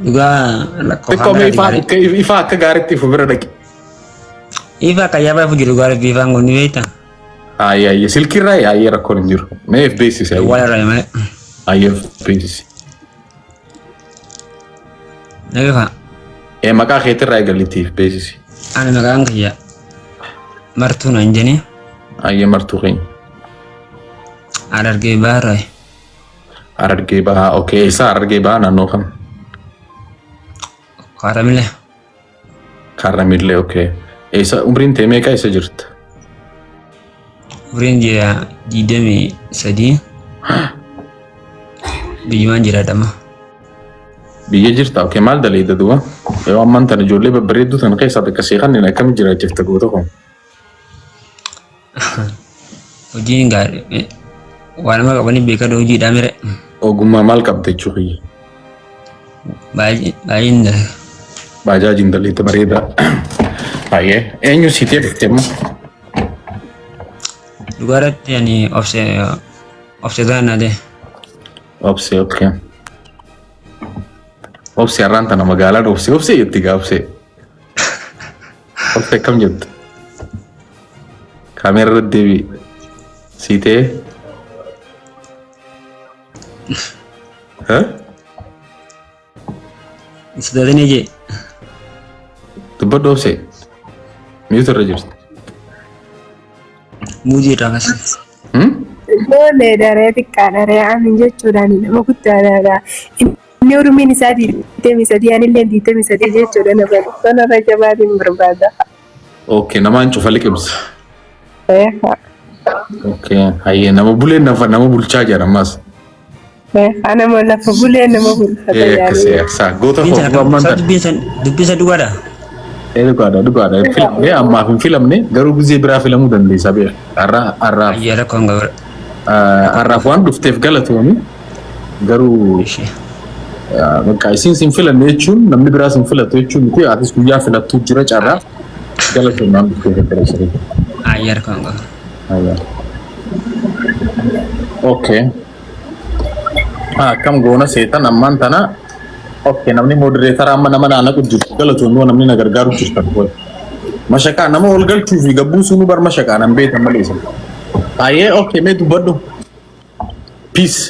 Dhugaa lakkoo Xiqqoo mee kaameeraa ifaa ifaa akka gaariitti ifu bira dhaqi. Ifa akka yaabaa ifu jiru dhugaa rabbii ifaan kun ni beekta. Ayyee ayyee silkiirraa ayyee rakkoon hin jiru. Mee if beeksisi ayyee. Waan irraa malee. Ayyee if beeksisi. Nagefa. Ee maqaa keetirraa eegalitti if beeksisi. Ani maqaan kiyya martuu naan jedhanii. Ayyee martuu keenya. Harargee baharraa. Harargee bahaa okee eessa harargee bahaa naannoo kam? Kaaramilee. Kaarramillee okee. Eessa umriin tee meeqa eessa jirta? Umriin jira 23. Biyyumaan jiraadha amma. Biyya jirta okee maal daleeyda duuba? Yeroo ammaan tana ijoollee babbareedduu tana keessaa takka sii kanneen akkam jiraachifta goota koo? Hojiin gaarii waan nama qabanii beekadha hojiidhaa mire. Ogummaa maal qabda jechuu kiyya? Baay'een dalaga. Baajaajiin daleeyda bareedaa. Baay'ee eenyu sii ta'e dhufte immoo? Dhugaa irratti ani obse obse gaannaa ta'e. Obse okee. Obse har'aan tana magaalaan obse obse jetti gaa obse. Obse akkam jettu? Kaameera irra deebi'i. Sii ta'ee? Sodaatanii jee. Dubbadhu obse. Mute irra jirti. Muuzii irraa kaase. Ijoollee daree xiqqaa daree amin jechuudhaan nama guddaadha. Inni umriin isaa 23 anillee 23 jechuudha nama sanarra jabaatiin barbaada. Okay, namaan cufa liqimsa. Okay, hayyee nama bulee nafa nama bulchaa jira ammas. Nama lafa bulee nama bulfata Ee akkasii yaaduu. akkasaa goota koo duba ammaan tana. Dubbiin san dhugaadha. Ee dhugaadha dhugaadha hin filamne ammaaf hin filamne garuu gizee biraa filamuu dandeessa beeka. Har'a har'aaf. Ayyaa rakkoon gabra. Har'aaf waan dhufteef galatoomi garuu bakka isin sin filanne jechuun namni biraa sin filatu jechuun miti atis guyyaa filattuu jira carraa galatoomi waan dhufteef galatoomi. Ayyaa rakkoon gabra. Ayyaa. Okay. Akkam goona seetan ammaan tana okay namni moderator amma nama naa naqu jirtu galatoomi namni na gargaaru jirtan kun. Mashaqaa nama ol galchuu fi gabbuu sunuu bar mashaqaa nan beekan malee isin. Ayyee okay mee dubbadhu. Peace.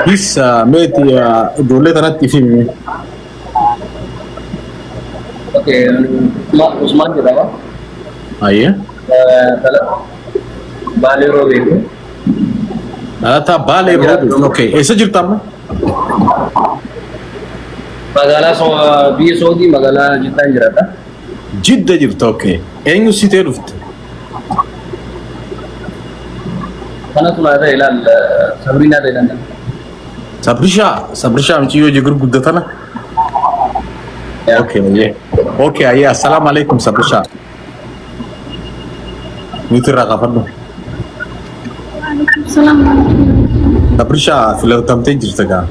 Peace meeti ijoollee tanatti ifi himi. Okay, Usmaan jedhama. Ayyee. Baalee Roobeeti. Dhalataa Baalee Roobeeti. Okay eessa jirta amma? Magaalaa biyya Saudii magaalaa Jiddaan jiraata. Jidda jirta okay. Eenyu si ta'e dhufte? Kanatu naa ta'e ilaal sabriinaa ta'e danda'a. Sabrishaa Sabrishaa mucayyoo jigur guddatana. Okay ayyee. Okay ayyee assalaamu alaikum Sabrishaa. Nuti irraa kaafadhu. Salaam. Sabrishaa filatamtee jirta gaa.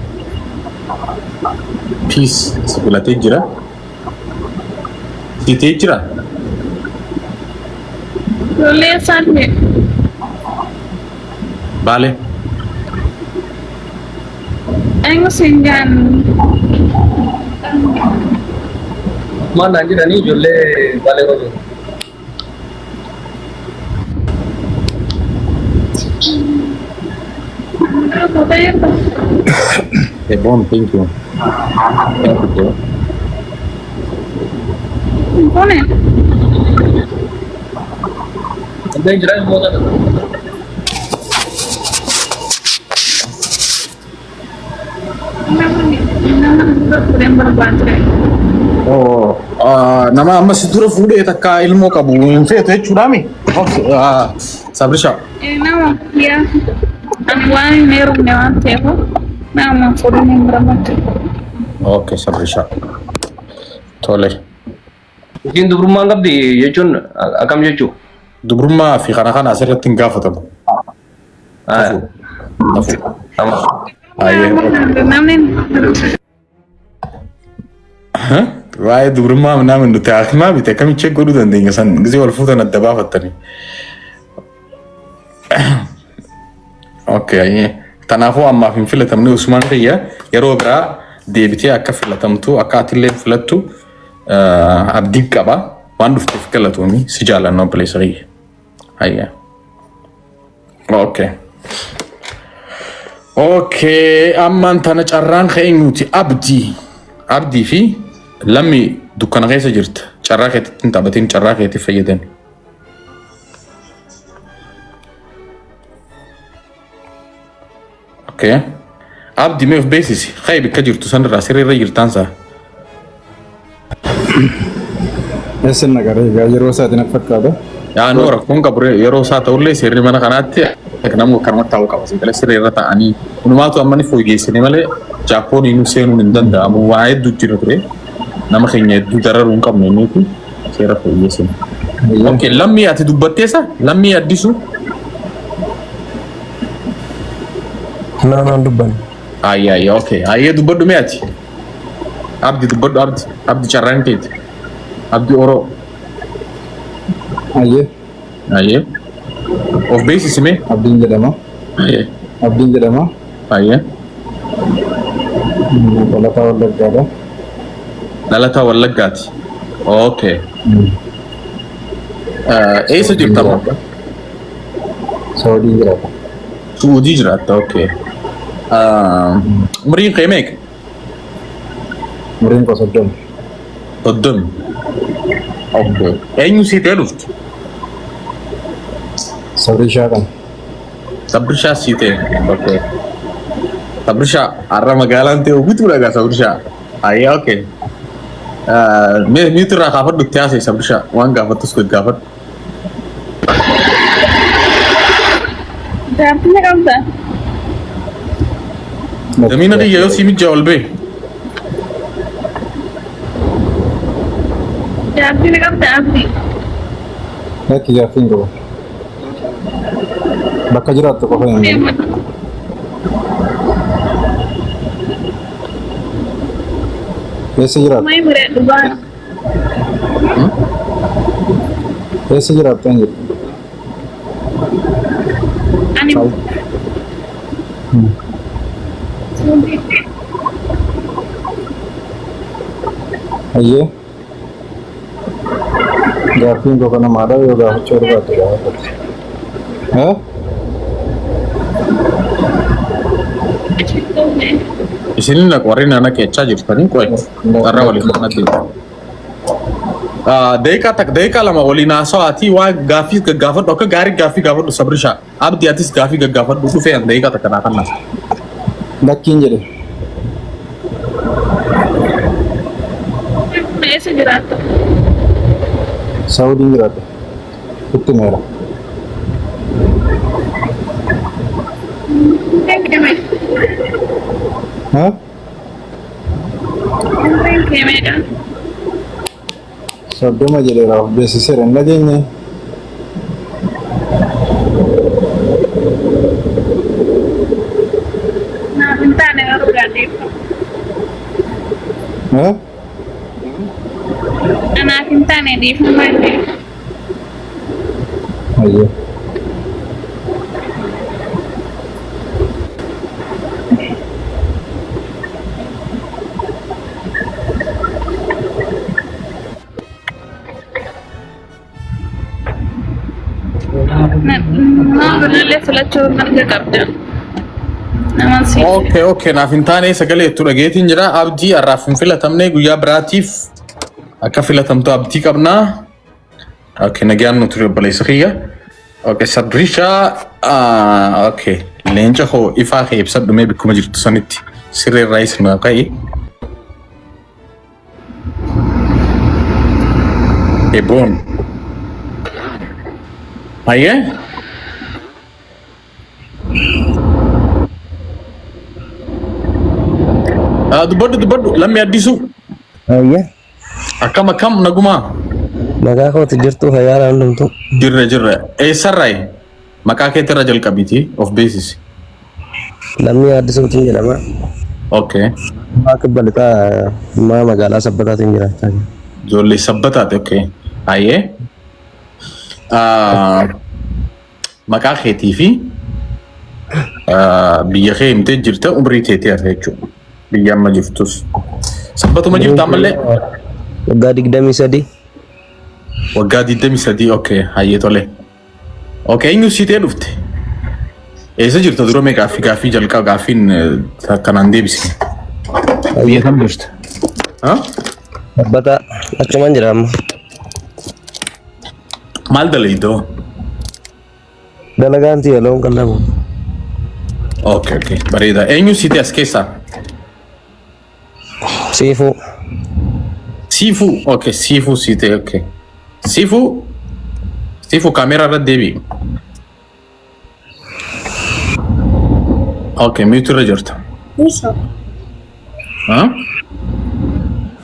Peace si filatee jira. Si ta'ee jira. Ijoollee isaan Baalee. Eenyu siin jaan Usmaan naan jedhanii ijoollee Baalee Roobeeti. Hey, Bon, thank you. Thank you, bro. Kune Andeen jira ilmoota namni nama dura fuudheen barbaade. Oh, nama amma si dura fuudhee takka ilmoo qabu hin feetu jechuudhaami? Sabrisha. Nama kiyya ani waan hin heerumne waan ta'eef nama fuudheen hin barbaadu. Okay, Sabrisha. Tole. Isiin dubrummaan qabdi jechuun akkam jechuu? Dubrummaa fi kana kana asirratti hin gaafatamu. Ayyee. Namni Waa'ee dubrummaa minaamin nuti hakimaa miti akkamitti check godhuu dandeenya san gisee wal fuutan adda baafattanii. Okay, ayyee. Kanaafuu ammaaf hin filatamne Usmaan kiyya yeroo biraa deebitee akka filatamtu akka atillee filattu abdiin qaba. Waan dhufteef galatoomi si jaalanna obboleessa kiyya. Ayyee. Okay. Okay, ammaan tana carraan keenyuti abdii. Abdii fi lammi dukkana keessa jirta. Carraa keetitti hin taphatin, carraa keetiif fayyadami. Okay. Abdi mee of beeksisi. Ka'e bakka jirtu sanirraa sirriirra jirtaan saa. Eessan naqaree egaa yeroo isaatiin akka fakkaata. Yaa nuu rakkoon qabu yeroo isaa ta'ullee seerri mana kanaatti namni akkanumatti taa'uu qaba. Sagalee sirriirra taa'anii hunumaatu amma ni fooyyeessine malee Jaappooniin seenuun hin danda'amu. Waa hedduu jira ture. Nama keenya hedduu dararuu hin qabnu inniiti seera fooyyeessine. Okay, lammii ati dubbatteessa? Lammii addisuu? No, no, dubban. Ayya, ayya, okay. Ayyee dubbadhu mee ati? Abdi dubbadhu abdi. Abdi carraan keeti. Abdi Oroo. Ayyee. Ayyee. Of beeksisi mee? Abdiin jedhama. Ayyee. Abdiin jedhama. Ayyee. Dhalataa Wallaggaadha. Dhalataa Wallaggaati. Okay. Eessa jirta amma? Saudii jiraata. Suudii jiraatta, okay. Umriin kee meeqa? Umriin koo 30. 30. Okay. Eenyu sii ta'ee dhufte? Sabrishaa kana. Sabrishaa sii ta'e. Okay. Sabrishaa har'a magaalaan ta'e guutuu dhagaa Sabrishaa. Ayyaa okay. Mee miitu irraa kaafadhu itti haasa'e Sabrishaa waan gaafattus gaggaafadhu. Jaartii qabda? Damiina kiyya yoo sii mijjaa ol bee. Jaartii ni qabda abdii? Lakki jaartii hin qabu. Bakka jiraattu qofa hin jiru. Eessa jiraattu? Mai mure dhugaa. Eessa jiraattu hin jiru? Ani Ayyee. Gaaffiin koo kana maadha yoo gaafachuu barbaadde gaafadhu. Haa? Isin naqu warri na naqeechaa jirtanii qoy carraa waliin kanatti. Daqiiqaa takka daqiiqaa 2 waliin haasawaatii waa gaaffii gaggaafadhu akka gaarii gaaffii gaafadhu Sabrishaa. Abdi atis gaaffii gaggaafadhu dhufee an daqiiqaa takka naa kanna. Lakkiin jedhe. Eessa jiraatta? Saawudiin jiraadha. Itti meera. Haa? Umriin kee meeqa? 30 jedheera of beeksiseera hin dhageenye. Naaf hin taane garuu gaadheeffa. Haa? Anaaf hin taane dhiifama illee. Ayyee. Nama birallee filachuu mirga qabda. Nama si. Okay, okay, naaf hin taane sagalee jettu dhageetiin jira. Abdii har'aaf hin filatamne guyyaa biraatiif akka filatamtu abdii qabna. Okay, nagaan nu ture obboleessa kiyya. Okay, Sabrishaa, okay, leenca koo ifaa kee ibsadhu mee bikkuma jirtu sanitti siree irraa isin ka'i. Eboon. Hayyee? Dubbadhu dubbadhu lammii addisuu. Ayya. Akkam akkam nagumaa? Nagaa kooti jirtu fayyaadha hundumtu. Jirra jirra. Eessarraayi? Maqaa keetirra jalqabiitii of beeksisi. Lammii Addisuutiin jedhama. Okay. Maa kibba lixaa maa magaalaa Sabbataatiin jiraachaa jira. Ijoollee Sabbataati, okay. Hayyee. Maqaa keetii fi biyya kee himtee jirta umrii teetii hafe jechuudha. Biyya amma jirtus. Sabbatuma jirta ammallee? Waggaa 23. Waggaa 23, okay. Hayyee tole. Okay, eenyu siitee dhufte? Eessa jirta dura mee gaaffii jalqaba gaaffiin akkanaan deebisne. Biyya kam jirta? Ha? Sabbataa achumaan jira amma. Maal dalaydoo? Dalagaan tiyya loon qallabu. Okay. Bareeda. Eenyu siitee as keessaa? Siifuu. Siifuu. Okay, siifuu siitee. Okay. Siifuu. Siifuu kaameeraa irra deebi'i. Okay, mute irra jirta. Ha?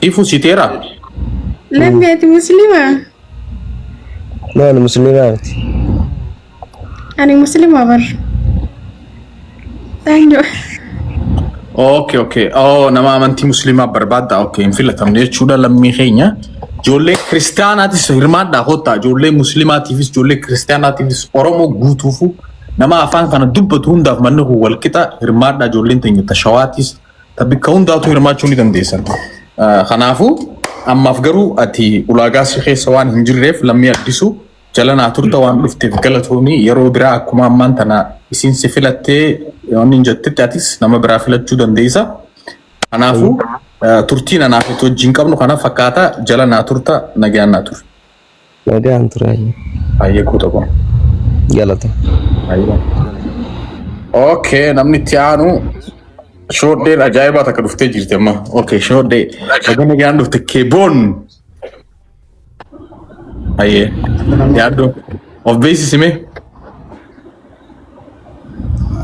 Siifuu siiteera? Lammi ati musliima? No, ani musliimaa miti. Ani musliima bar. Thank you. Okay. Oh, nama amantii musliimaa barbaadda. Okay, hin filatamne jechuudha lammii keenya. Ijoollee kiristaanaatis hirmaadhaa kottaa. Ijoollee musliimaatiifis, ijoollee kiristaanaatiifis Oromoo guutuufu nama afaan kana dubbatu hundaaf manni kun walqixa hirmaadhaa ijoolleen teenya ta shawaatis ta bikka hundaatu hirmaachuu ni dandeessan. Kanaafuu ammaaf garuu ati ulaagaa si keessa waan hin jirreef lammii addisu jala naa turta waan dhufteef galatoomii yeroo biraa akkuma ammaan tana isin si filattee waan hin jettetti atis nama biraa filachuu dandeessa. Kanaafuu turtiin anaaf itti wajjin qabnu kana fakkaata jala naa turta nagaan naa ture. Nagaan ture. Baay'ee guuta kun. Galata. Baay'ee. Okay, namni itti aanu shoodheen ajaa'ibaa takka dhuftee jirti amma. Okay, shoodhee. Baga nagaan dhufte keeboon. Hayyee. Yaaddo. Of beeksisi mee.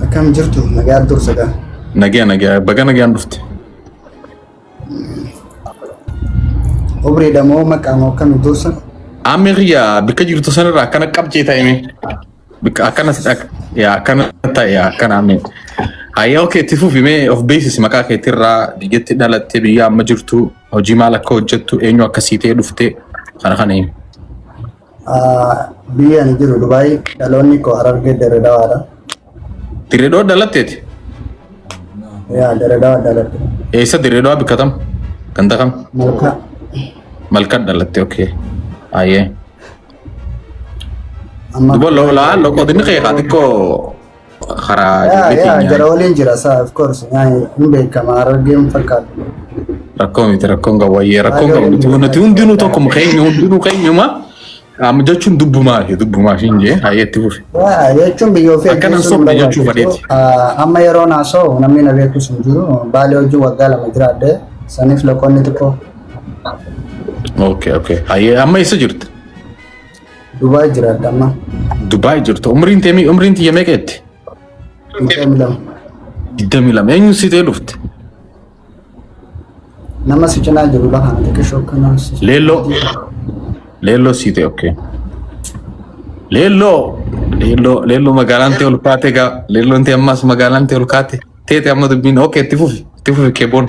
Akkam jirtu nagaa dursa gaa. Nagaa nagaa baga nagaan dhufte. Umriidha moo maqaa moo akkami dursa? Aammi kiyya bikka jirtu sanirraa akkana qabjee ta'e mee. Bikka akkana yaa akkana ta'e yaa akkana aammi. Hayyee okay itti fufi mee of beeksisi maqaa keetirraa biyyatti dhalatte biyya amma jirtu hojii maal akka hojjettu eenyu akkasii ta'e dhufte kana kana himi. Biyya ani jiru Dubaay dhaloonni koo Harargee Dirree Dawaadha. Dirree Dawaa dhalatteeti? Yaa Dirree Dawaa dhaladhe. Eessa Dirree Dawaa bikka tam? Ganda kam? Malkaa. Malkaa dhalatte okay. Hayyee. Amma Duba lolaa loqodni kee haa xiqqoo karaa Yaa ijoollee yaa keenyaa jara waliin jira saa of course yaa hin beekama Harargeen fakkaatu. rakkoo miti rakkoon qabu wayyee rakkoon Baay'ee qabu waliin nuti nuti hundinuu tokkuma keenya hundinuu keenyuma amma jechuun dubbumaa fi dubbumaa fi hin jee hayyee itti fufi. Yaa jechuun biyya ofii Akkana hin ajjeesuun sobne jechuu barbaachisu. fadheeti. Amma yeroo naasa'u namni na beekus hin jiru. Baalee hojii waggaa 2 jiraadhe saniif loqonni xiqqoo Okay. Hayyee amma eessa jirta? Dubaay jiraadha amma. Dubaay jirta. Umriin tee umriin tiyya meeqa jetti? 22. 22. Eenyu si ta'e dhufte? Nama si cinaa jiru lafa kana xiqqishoo akkanaa. Leelloo. Leelloo si ta'e okay. Leelloo. Leelloo leelloo magaalaan ta'e ol kaate gaa. Leelloon ta'e ammas magaalaan ta'e ol kaate. Teete amma dubbiin okay itti fufi itti fufi keeboon.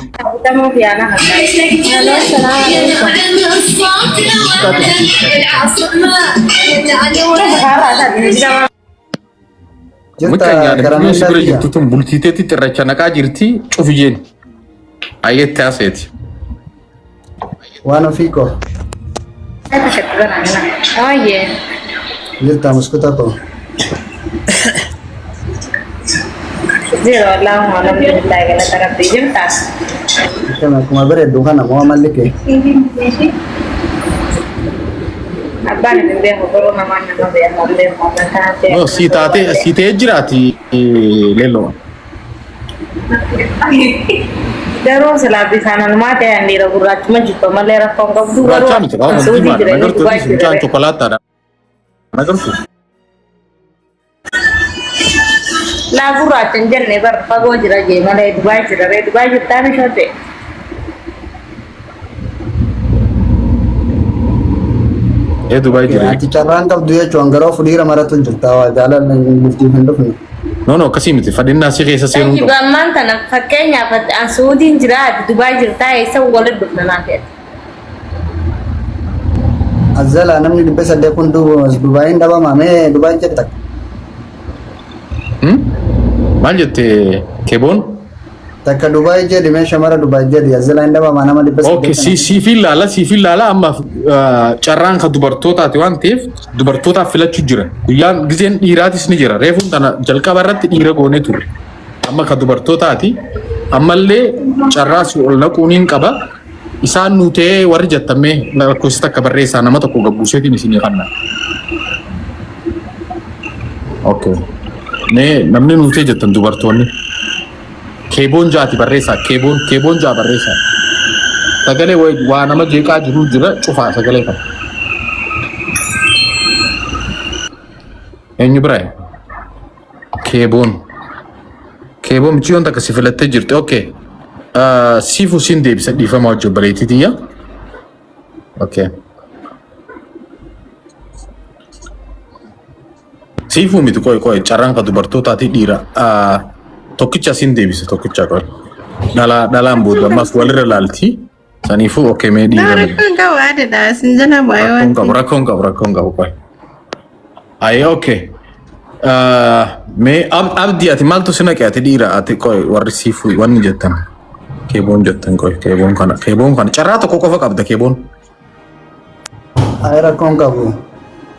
Jirta Mucaan gara biyya si meeshaa bira kiyya. jirtu tun bultii teetti xirracha naqaa jirti cufi jeen. Ayyetti haaseeti. Waan ofii koo. Jirta muskuta koo. Jira wallaahi alhamdulillah galata rabbi jirta. Akkam akkuma bareeddu kana moo amalli kee. Abbaan hin beeku garuu namaan nama beeku hin beeku mataa ta'e. No, si taatee si ta'ee jiraati leelloo. Garuu silaa bifaan anumaa ta'e an dhiira gurraachuma jibba malee rakkoo hin qabdu garuu Gurraachaa miti qaama Suudii diimaadha. jira inni Nagartuu Dubaay jira. mucaan chokolaataadha. Nagartuu. Laa gurraacha hin jenne bar fagoo jira jee malee Dubaay jira ree Dubaay jirtaa mishoote. Ee Dubaay jira. Ati carraan qabdu jechuun garuu fuudhiira maratu hin jirta waa jaalala bultiif hin dhufne. No no, akkasii miti, fadhinnaa si keessa seenuu hin Tayyib qabu. ammaan tana fakkeenyaaf ati an Suudiin jira ati Dubaay jirtaa eessa walitti dhufna naa fe'ate. Azzala namni 800 kun Dubaayin dhabama mee Dubaayin jedhe takka. Maal jette Keboon? Takka Dubaay jedhi mee shamara Dubaay jedhi Azzala hin dhabama nama 800 Okay, kana. si siifin laala siifin laala amma carraan kan dubartootaati waan ta'eef dubartootaaf filachuu jira. Guyyaan gizeen dhiiraatis ni jira. Reefuun tana jalqaba irratti dhiira goonee turre. Amma kan dubartootaati. Ammallee carraa si ol naquun hin qaba. Isaan nu ta'ee warri jettan mee lakkoofsa takka barreessaa nama tokko gabbuuseetiin isinii kanna. Okay. Mee namni nu ta'e jettan dubartoonni. Keeboon jaati barreessaa. Keeboon keeboon jaa barreessaa. Sagalee waa nama jeeqaa jiru jira cufaa sagalee kana. Eenyu biraa? Keeboon. Keeboon michiyyoon takka si filattee jirti. Okay. Siifu siin deebisa dhiifama wajji obboleettii tiyya. Okay. Siifuu miti qoy qoy carraan ka dubartootaati dhiira. Tokkicha siin deebisa tokkicha qoy. Dhalaa dhalaan booda ammas walirra laalti. Saniifuu okay mee dhiira. Rakkoon qabu aadaadha. Isin jala bu'aa yoo Rakkoon qabu rakkoon qabu rakkoon qabu qoy. Ayee okay. Mee abdii ati maaltu si naqe ati dhiira ati qoy warri siifuu wanni jettan. Keeboon jettan qoy keeboon kana keeboon kana carraa tokko qofa qabda keeboon. Ayi rakkoon qabu.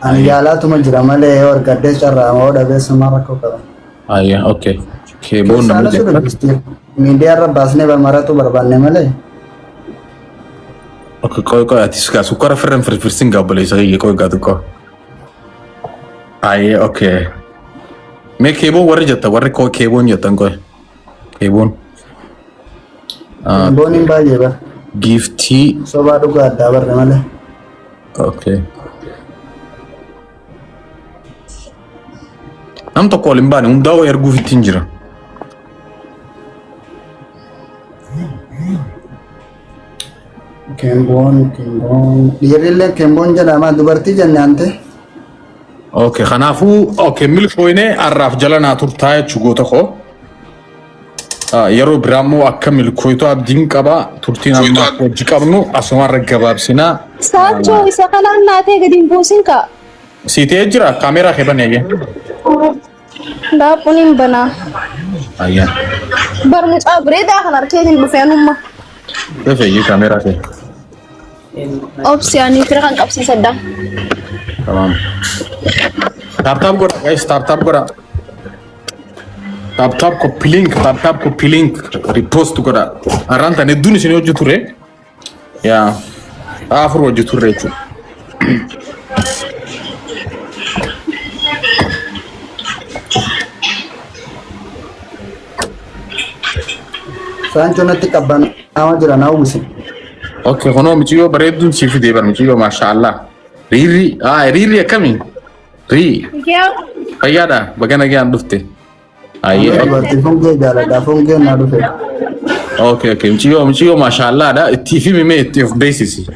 Ani yaalaatuma jira malee yoo argadhee carraa moo dhabees maal rakkoo qaba. Ayee okay. Keeboon Keessaa namni ala jettan. dubbiste miidiyaa irra baasnee maratu barbaanne malee. Okay qoy qoy ati sukaa sukkara firran firfirsin gaa obboleessa kiyya qoy gaa xiqqoo. Ayee okay. Mee keeboon warri jettan warri koo keeboon jettan qoy. Keeboon. Keeboon hin baay'ee bara. Giiftii. Sobaa dhugaa addaa barre malee. Okay. Nam tokko ol hin baane hundaa'uu erguuf ittiin jira. Keemboon keemboon dhiirrillee keemboon jedhama dubartii jenne ante. Okay, kanaafuu okay milkooyne har'aaf jala naa turtaa jechuu goota koo. Yeroo biraa immoo akka milkooytu abdiin qaba turtiin amma hojii qabnu asumarra gabaabsinaa. Saachoo isa kanaan naatee gadi hin buusin kaa. Sii ta'ee jira kaameeraa kee bani ayyee. Daaphuun hin banaa. Ayyee. Bar mucaa bareedaa kan harkeetiin dhufe anumma. Dhufe iyyuu kaameeraa kee. Obsi ani fira kan qabsiisadha. Tamam. Tap tap godha guys, tap tap godha. Tap tap copy link, tap tap copy link, repost godha. Har'aan tan hedduun isin hojii ture. Yaa afur hojii turre jechuudha. Saanchoo natti qabbanaawaa jira na uwwisi. Okay, kunoo mucayyoo bareedduun sii fidee bar mucayyoo maashaallah. Riirri, riirri akkamii? Rii, fayyaadha baga nagaan dhufte. Ayyee. Dubartii fungee jaaladha fungeen na dhufe. Okay. Mucayyoo mucayyoo maashaallaadha. Itti himi mee itti of beeksisi.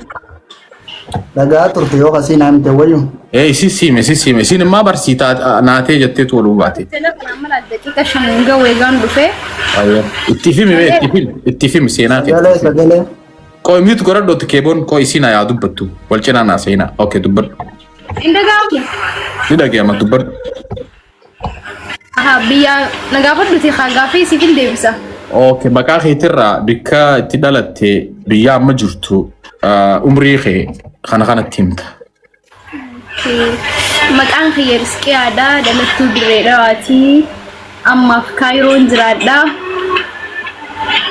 Dhagaa turte yoo kasii naa himte wayyu. Ee isi siime isi siime isin immaa barsiitaa naatee jetteetu waluu baate. Daqiiqa 5 ga'u eegaan dhufe. Ayyee. Itti himi mee itti himi itti himi seenaa kee. Sagalee sagalee. Qoy mute godhadhu keeboon qoy isiin haa dubbattu. Wal cinaa naa seenaa. Okay dubbadhu. Hin dhaga'amu. Ni dhaga'ama dubbadhu. Aha biyya na gaafadhuti haa gaaffii siif hin deebisa. Okay, maqaa keetirraa bikka itti dhalatte biyya amma jirtu umrii kee kana kanatti himta. Maqaan kiyya Risqiyaadha. Dhalattuu Dirree Dhawaati. Ammaaf Kaayiroon jiraadha.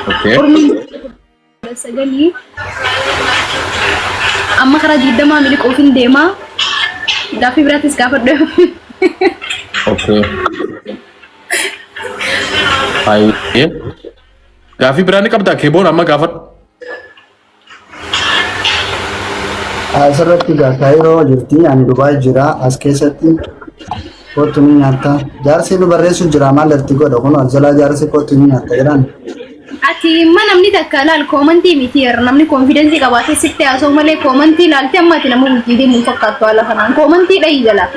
Okay. Umriin 19 amma karaa 20 miliquuf hin deema. Gaaffii biraattis gaafadhu. Okay. Hayyee. Gaaffii biraa ni qabdaa keeboon amma gaafadhu. Asirratti egaa Kaayiroo jirti ani Dubaay jira as keessatti kootu ni nyaatta. Jaarsi nu barreessu jira maal irratti godha kun jalaa jaarsi kootu ni nyaatta jedhaan. Ati imma namni takka laal koomantii miti yeroo namni koonfiidensii qabaatee sitti haasa'u malee koomantii laaltee amma ati nama bultii deemu hin fakkaattu haala kanaan koomantii dhahi jala.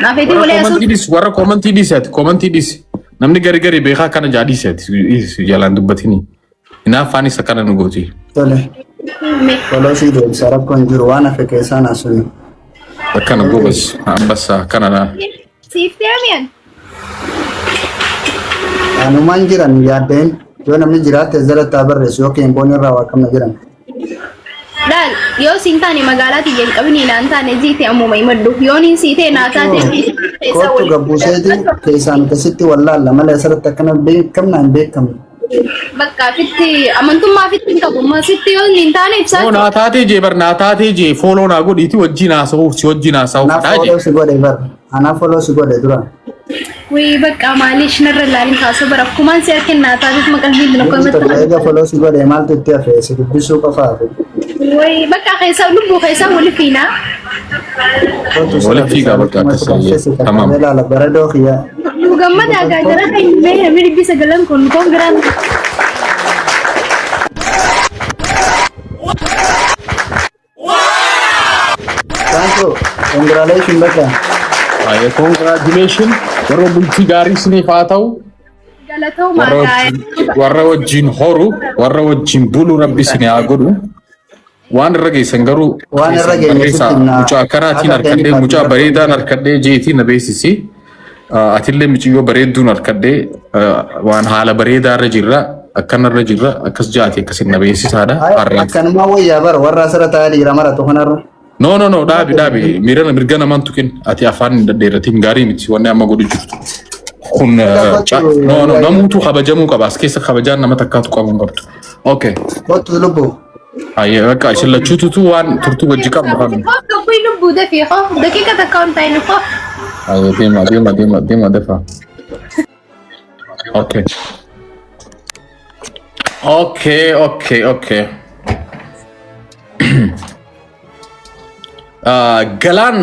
Naafeetii Warra walii haasa'u koomantii dhisi warra koomantii dhisi ati koomantii dhisi. Namni gari gari beekaa akkana jaa dhiisi ati dhiisi jalaan dubbatini. Hinaaffaanis akkana nu gooti. Tole. Follow sii deebisa rakkoon jiru waan hafe keessaan haasofnu. Akkana gobas ambassa akkana laa. Siif deemiyan. Anumaan jiran yaaddeen yoo namni jiraate jalatti haa barreessu yookiin boon irraa waa qabna jiran. Laal yoo siin taane magaalaa tiyya hin qabini naan taane jiite ammuma himadhu. Yoon hin sii ta'e naa taate keessa Kottu waliin. gabbuuseeti keessaan akkasitti wallaalla malee asirratti akkana beekamna hin beekamne. Bakka fitti amantummaa fitti hin qabu. Amma sitti yoo hin taane ibsaa. Oo naa taatee jee bar naa taatee jee fooloo naa godhiiti wajjin haasa'uuf si wajjin haasa'uuf Anaaf dhaa jee. follow si godhe bar. Anaaf follow si godhe dura. Wii bakka maaliif narra ilaalin kaasoo bara akkumaan si harkin naa taateef maqaan hin Namni tokko tokko eega follow si godhe maaltu itti hafe si dubbisuu qofa hafe. Wii bakka keessa lubbuu keessa wali fiinaa. Kottu si Walitti fiigaa bakka akkas si tamam. qaqqabee laala baradoo kiyya. Nu gammadaa gaa jara kan mee namni 900 kun koon biraan. Thank you. Congratulations bakka. Baay'ee congratulation warra bultii gaarii isiniif haa ta'u. Galatoo Warra maagaa. warra wajjin horu warra wajjin bulu rabbi isin haa godhu. Waan irra geessan garuu Waan irra keessan geenye barreessaa. sitti himna. Mucaa akkanaatiin Akka harkadhee ta'een mucaa bareedaan harkadhee jeetii na beeksisi. Atillee mucayyoo bareedduun harkadhee waan haala bareedaa irra jirra akkanarra jirra akkas jaati akkasin na beeksisaadha. Har'a. Akkanumaa wayyaa bara warra asirra taa'ee dhiira maratu kanarra. No no no dhaabi dhaabi miira mirga namaan tuqin ati afaan hin dhadheeratin gaarii miti wanni amma godhu jirtu. Kun no no namuutu kabajamuu qaba as keessa kabajaan nama takkaatu qabu hin qabdu. Okay. Kottu lubbuu. Ayyee bakka isin lachuututu waan turtuu wajji qabnu kan. Kuy lubbuu dafii hoo daqiiqa takka on ta'in hoo. Ayyee deema deema deema deema dafa. Okay. Okay okay okay. Ah, Galaan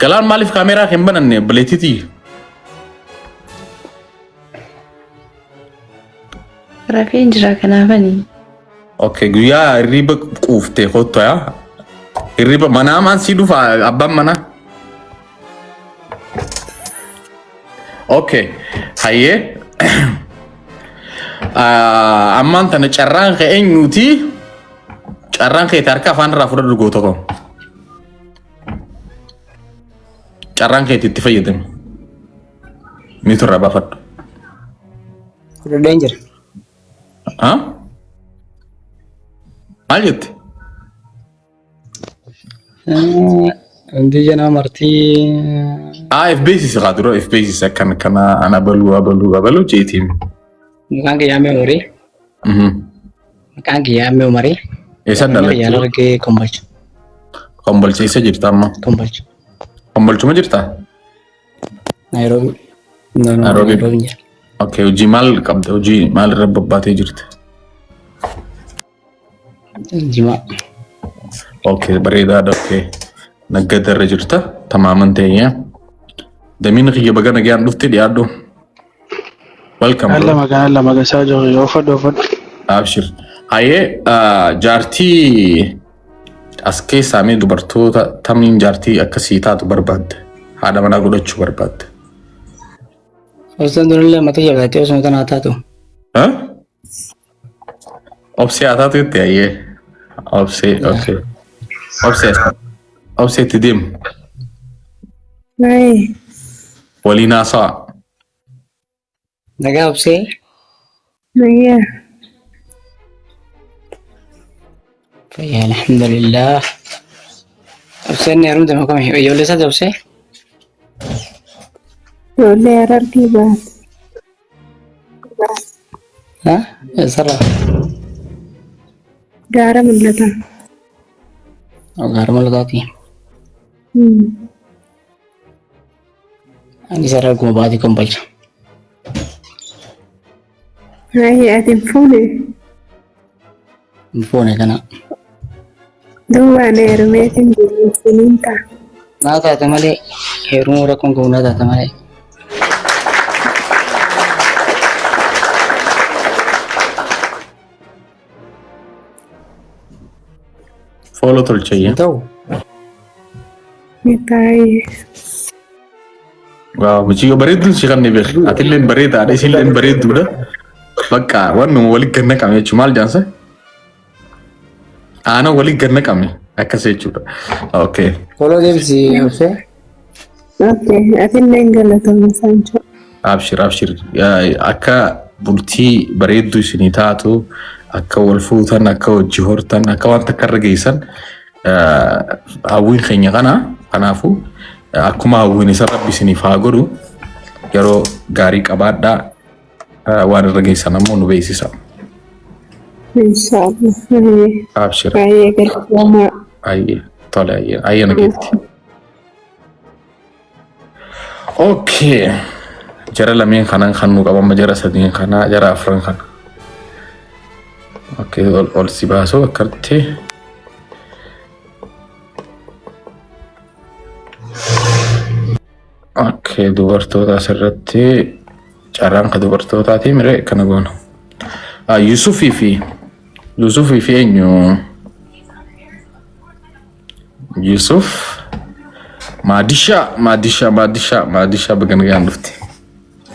Galaan maaliif kaameeraa hin bananne obboleettiitii? Rafeen jira kanaafani. Okay, guyyaa hirriba quuftee kottu yaa. Hirriba manaa maan sii dhufa abbaan manaa. Okay, hayyee. Ah, Ammaan tana carraan kee eenyuuti? Carraan kee harka afaan irraa fudhadhu goota koo. Carraan keetti itti fayyadami. Ni turra baafadhu. Fudhadheen jira. Ha? Maal jette? Hundi nama martii. Ah, if beeksisi haa dura if beeksisi akkana kana an abaluu abaluu abaluu jeetiin. Maqaan kiyyaa Ammee Umarii. Maqaan kiyyaa Ammee Umarii. Eessan Kiyyaan dhalatte? argee Kombolcha. Kombolcha eessa jirta amma? Kombolcha. Kombolchuma jirta? Naayiroobii. No, no, Naayiroobii. Naayiroobii jira. Okay, hojii maal qabda? Hojii maal irra bobbaatee jirta? Jimaa. Okay, bareedaadha. Okay. Naggada irra jirta. Tamaaman ta'ee. Damiin kiyya baga nagaan dhufte dhiyaadhu. Welcome bro. Alla maqaan alla maqaa jiru uffadhu uffadhu. Abshir. Hayyee jaartii as keessaa mee dubartoota tamiin jaartii akkasii taatu barbaadde? Haadha manaa godhachuu barbaadde? Osoo durallee mata jabaatee osoo tanaa taatu. Ha? Obsee haa taatu jette hayyee. Obsee, okay. Obsee, obsee itti deemu. Waa'ee. Waliin haasa'a. Nagaa obsee. Nayyaa. Fayyaa alhamdulillah. Obseen heerumte moo kami? Ijoollee isaati obsee? Ijoollee Harargee baate. Ha? Eessarraa? Gaara mul'ataa. Gaara mul'ataati. Anis hararguma baatii kombolcha. Waa'ee ati hin fuune. Hin fuune kana. Duuba ani heerumeetiin jireessiniin ta'a. Naa taate malee heerumuu rakkoon qabu naa taate malee. Fooloo tolchayya. Ta'u. Ni taa'ee. Waaw, mucayyoo bareedduun si kan beek. Atilleen bareedaadha, isilleen bareedduudha. Bakka wannuma walitti gad naqame jechuudha. Maal jaansa? Aanan walitti gad naqame akkas jechuudha. Okay. Follow deebisi obsee. Okay, atillee galatooma Saanchoo. Abshir abshir. Akka bultii bareedduu isinii taatu, akka wal fuutan, akka hojii hortan, akka waan takka irra geessan hawwiin keenya kana. Kanaafuu akkuma hawwiin isa rabbi isiniif haa godhu yeroo gaarii qabaadhaa waan irra geessan ammoo nu beeksisa. Inshaallah. Abshir. Baay'ee galatoomaa. Ayyee tole ayyee ayyee nageetti. Okay. Jara lameen kanan kan nu qabama jara sadiin kana jara afran kana. Okay ol ol si baasuu akkatti. Okay dubartoota asirratti carraan ka dubartootaati miree kana goona. Ah, Yusufii fi Yusufii fi eenyu? Yusuf Maadishaa Maadishaa Maadishaa Maadishaa baga nagaan dhufte.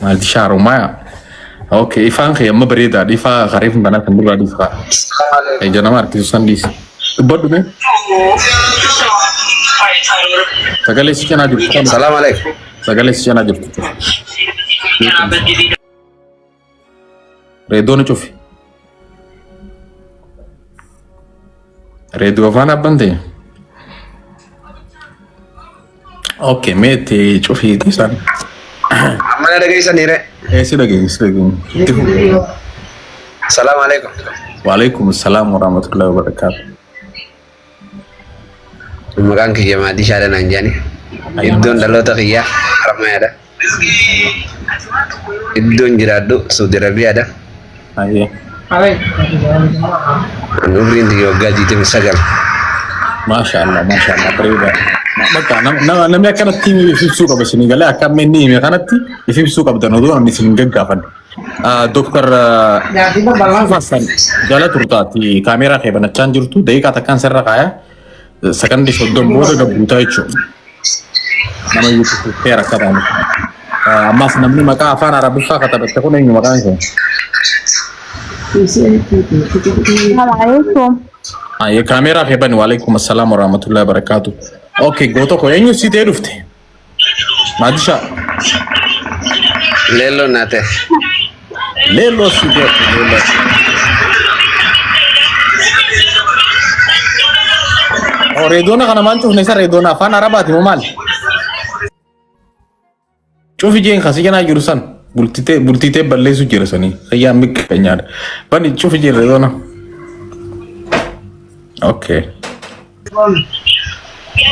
Maadishaa Haromaaya. Okay ifaan kee amma bareedaadha. Ifaa kareef banaa kan duraa dhiisa. Ija nama harkisu san dhiisi. Dubbadhu mee. Sagalee si cinaa jirtu. Salaam alaikum. Sagalee si cinaa jirtu. Reediyoon cufi. Reediyoo afaan abban ta'e. Okay, mee itti cufiiti isaan. Amma na dhageessanii ree. Ee si dhageenya si dhageenya. Itti fufi. Salaam alaikum. Waalaikum salaam wa rahmatullahi wa barakaatu. Maqaan kiyya Maaddii Shaadanaan jedhani. Iddoon dhaloota kiyyaa Haramayaadha. Iddoon jiraadhu Saudi Arabiyaadha. Ayyee. Ani umriin tiyya waggaa 29. Maasha Allah, maasha Allah, bareeda. Bakka namni akkanatti if ibsuu qaba isinii galee akka amma inni hime kanatti if ibsuu qabdan odoo namni isin hin gaggaafanne. Dooktar Hassan jala turtaati kaameeraa kee banachaa hin jirtu daqiiqaa takkaan sirra kaaya sakandii 30 booda gabbuutaa jechuudha. Nama YouTube seera akka ta'an. Ammas namni maqaa afaan Arabiffaa katabatte kun eenyu maqaan kee? Alaikum. Ayyee kaameeraa kee bani waalaikum assalaam warahmatullahi wabarakaatu. Okay goota koo eenyu si ta'ee dhufte? Maadishaa. Leelloo naa ta'e. Leelloo si ta'e leelloo. Oh, reedoona kana maal cufne isa reedoona afaan arabaati moo maal? Cufi jeen kasi janaa jiru san bultitee bultitee balleessu jira sanii sayyaan miqqeenyaadha. Bani cufi jeen reedoona. Okay.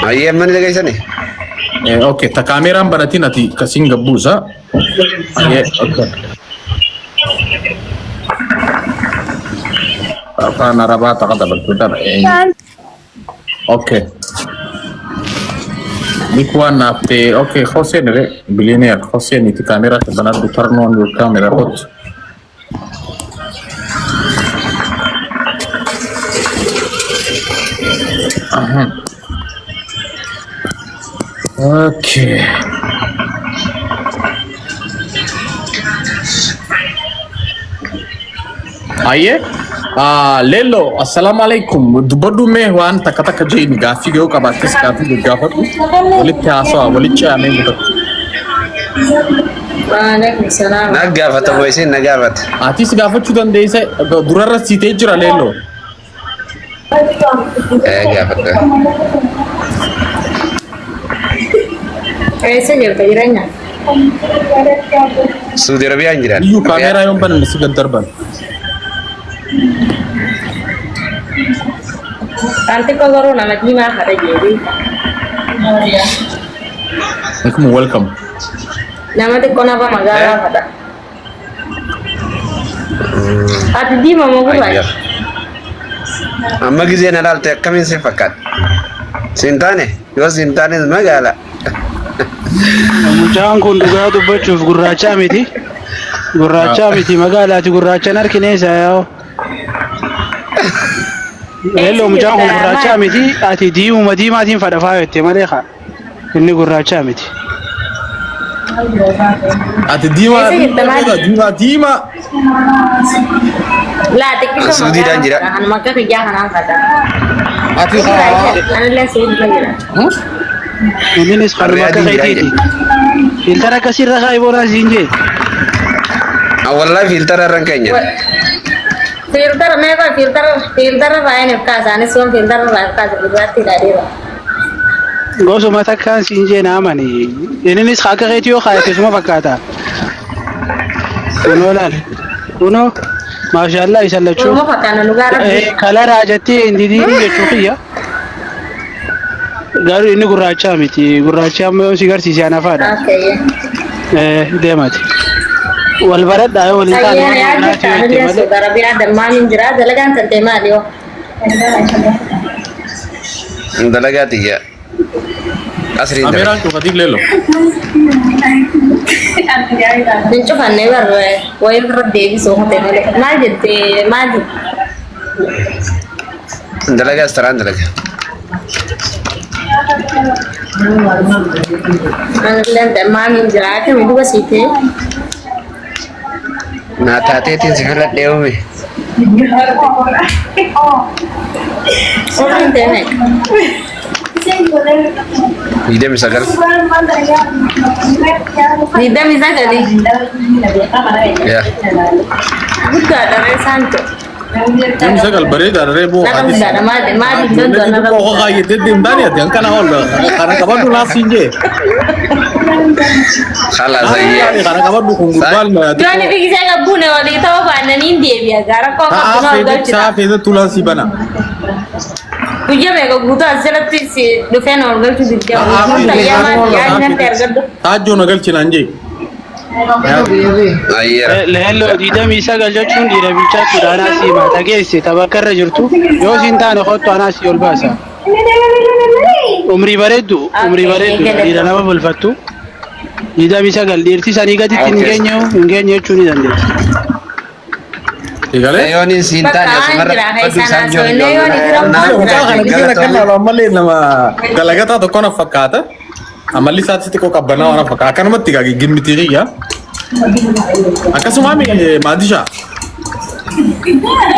Ayyee amma ni dhageessanii? Okay, ta kaameeraan banatiin ati kasiin gabbuusa. Okay. Afaan Arabaa taqa dabaltuu dha. Okay. Bik waan naaf ta'e okay Hoseen re billionaire Hoseen itti kaameeraa kee banadhu turn on your camera hot. Aha. Okay. Ayyee. Leelloo, assalaamu alaikum. Dubbadhu mee waan takka takka jeeni gaaffii yoo qabaattes gaaffii gaggaafadhu. Walitti haasawaa, walitti ce'amee guddatu. Waalaikum salaam. Na gaafata moo isin na gaafata? Atis gaafachuu dandeessa. Durarra siitee jira Leelloo. Ee gaafadha. Eessa jirta jireenya? Suudi Arabiyaan jiraan. Iyyuu kaameeraa yoon banan si gad darban. Kan xiqqoo garuu nama diimaa haadha jeebii. Akkuma welcome. Nama xiqqoo nama magaalaa haadha. Ati diimaa moo gurraacha? Amma gizee na laalte akkamiin si fakkaata? Siin taane yoo siin taanes magaala. Mucaan kun dhugaa dubbachuuf gurraachaa miti. Gurraachaa miti magaalaati gurraachaan harkine isa yaa'u. Leelloo mucaan kun gurraachaa miti ati diimuma diimaatiin fadhafaa jette malee kaa inni gurraachaa miti. Ati diimaa Eessa jirta maali? diimaa diimaa. Laa xiqqisho Suudiidhaan jira. Anuma akka kiyyaa kanaan fata. Ati Anillee suudiidhaan jira. Innis kanuma akka Riyaadiin jira keetiiti. Filtara akkasirra kaa'i boonaa siin jee. Wallahi fiiltara irra hin keenya. Filtara meeqa filtara filtara irraa hin kaasa anis waan filtara irraa hin kaasa gurraatti hidhaadheera. Gosuma takkaan siin jee na amani. Innis akka keetii yoo kaayate suma fakkaata. Kunoo laal. Kunoo maashaallah isa lachuu. Oromoo fakkaana nu gaara. Kalaraa jettee hin didiini jechuu kiyya. Garuu inni gurraacha miti. Gurraachi amma yoo si garsiise anafaadha. Okay. Deemati. Wal baradhaa yoo waliin taane Ayyaana waan yaaddu biraati yoo jette taanillee malee. Saudi Arabiyaa dammaan hin jira dalagaan tantee maali yoo? Dalagaa tiyya. Asriin dalaga. Ameeraan cufatiif leello. Hin cufanne bar wayii irra deebisuu hote malee. Maal jettee maali? Dalagaa asxaraan dalaga. Anillee dammaan hin jira akkami duba siitee? Naa taateetiin si filadhee uume. Umriin tee meeqa? 29. 29. Yaa. Guddaadha ree saanto. 29 bareedaadha reeboo. Nama guddaadha maali maali hin danda'u nama Qofa guddaadha. kaayyatee deemtaani ati hankana ol kana qabadhu naaf siin jee. Khalas ayyee. Kana qabadhu kun gurbaan Jooni figisee qabbuune walii ta'uu baannaniin deebi'a gaara koo Sa'a qabbu na feete galchita. sa'a feete tulaan si bana. Guyyaa meeqa guutuu as jalatti si dhufee na ol galchuu didde. Sa'a Guutuun feete tayyaa maali yaadni natti argadhu. Taajjoo na galchinaan jee. Ayyeera. Leelloo 29 jechuun dhiira bilchaatuudha anaa sii hima. Dhageesse tapha irra jirtu yoo siin taane kottu anaa sii ol baasa. Umrii bareeddu umrii bareeddu dhiira nama bulfattu. 29 dhiirti sanii gaditti hin geenye hin geenye jechuu ni dandeessa. Egalee? Yooniin siin Bakka taane aan asumarra jira dubbadhu keessaan isaan haasawinne joon yoon itti Mucaa rakkoon kana jira. biyya kana ammallee nama dalagataa tokko na fakkaata. Amalli isaatti xiqqoo qabbanaa waan fakkaata. Akkanumatti egaa gimmitii kiyya. Akkasuma maatisha.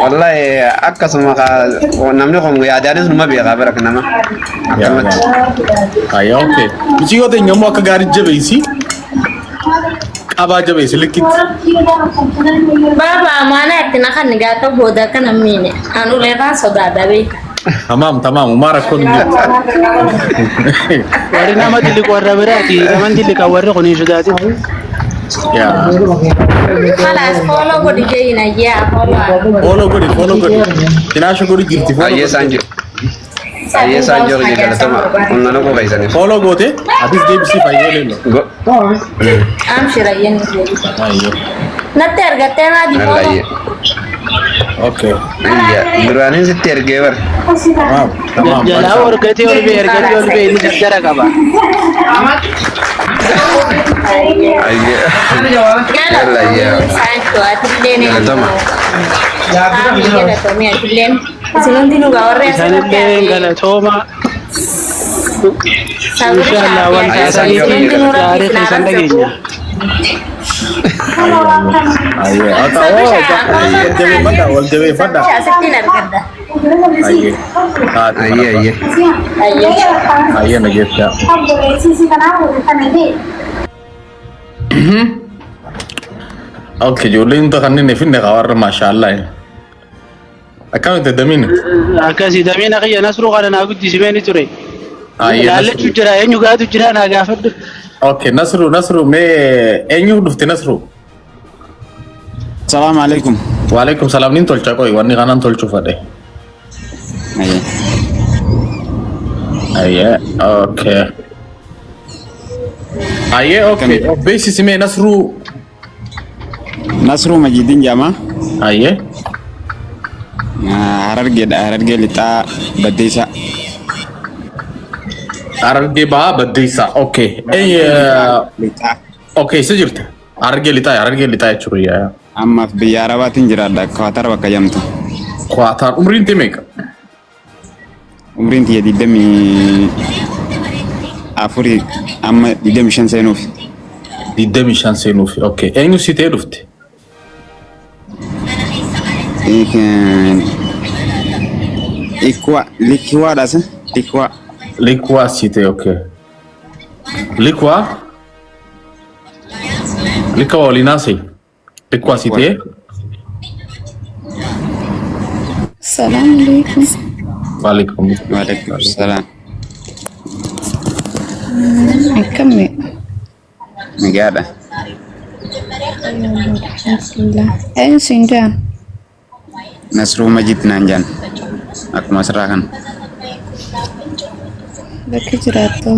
Wallahi akkasuma namni kun yaadaanis numa beekaa bara nama. Akkanumatti. Ayyaa okay. Michiyyoo teenya immoo akka gaarii jabeessi. Qabaa jabeessi likkitti. Baaba amaanaa itti na kan gaafa booda akka namni an uleerraan sodaadha beeka. Tamaam tamaam umaa rakkoon hin jiru. Warri nama diliqu warra biraati. Nama diliqa warri kun hin sodaatin. Yaa. Kalaas follow godhi jeeyina yaa follow. Follow godhi follow godhi. Tinaasha godhi jirti follow Ayyee isaan godhi. jiru. Ayyee isaan jiru galatama. Humna nu qobeessaniif. Follow goote atis deebisii fayyee leello. Amshira yeen. Ayyee. Natti argattee maali follow? Ayyee. Okay. Ayyaa duraanin sitti ergee bara. Tamaam tamaam. Jalaa ergatee ol ba'e ergatee ol ba'e inni jajjara qaba. Ayyee. Yalla ayyee. Saancho atilleen Galatama. Galatoomi atilleen. Isin hundinuu gaa warri asirratti Isaanillee hafe. galatooma. Sabri Inshaallah wal shaafiyaa taasanii isin hundinuu rabbi gaarii isin keessan haa dhageenya. Ayyee. Haa ta'u wal jabeeffadha wal jabeeffadha. Asittiin argadda. Ayyee. Ayyee ayyee. Ayyee. Ayyee nageessaa. Okay, ijoolleen hunda kanneen hin finne warra maashaallah. Akkamitti damiin? Akkasii damiina kiyya nasruu kana naa guddisime ni ture. Ayyee Laallachuu Nasruu. jira eenyu gaatu jira naa gaafadhu. Okay, Nasruu Nasruu mee eenyu dhufte Nasruu? Salaamu alaikum. Waalaikum salaam nin tolcha qoy wanni kanaan tolchuu fadhe. Ayyee okay. Ayyee okay. Of beeksisi mee Nasruu. Nasruu Majiidin jedhama. Ayyee. Harargeedha. Harargee lixaa Baddeessaa. Harargee bahaa Baddeessaa. Okay. Lixaa. Okay, isa jirta. Harargee lixaa Harargee lixaa jechuudha yaa. Ammaaf biyya Arabaatiin jiraadha. Kwaatar bakka jedhamtu. Kwaatar umriin tee meeqa? Umriin tiyya 24 amma 25 seenuuf. 25 seenuuf. Okay. Eenyu si ta'ee dhufte? Ikwa likiwaadha se likiwaa. Likwaa si ta'e okay. Likwaa? Likwaa waliin haasa'e. Likwaa si ta'e? Salaam alaikum. Waalaikum. Waalaikum salaam. Akkami? Nagaadha. Alhamdulillah. Eenyu siin jaan? Nasruu Majid naan jaan. Akkuma asirraa kana. Bakki jiraattu.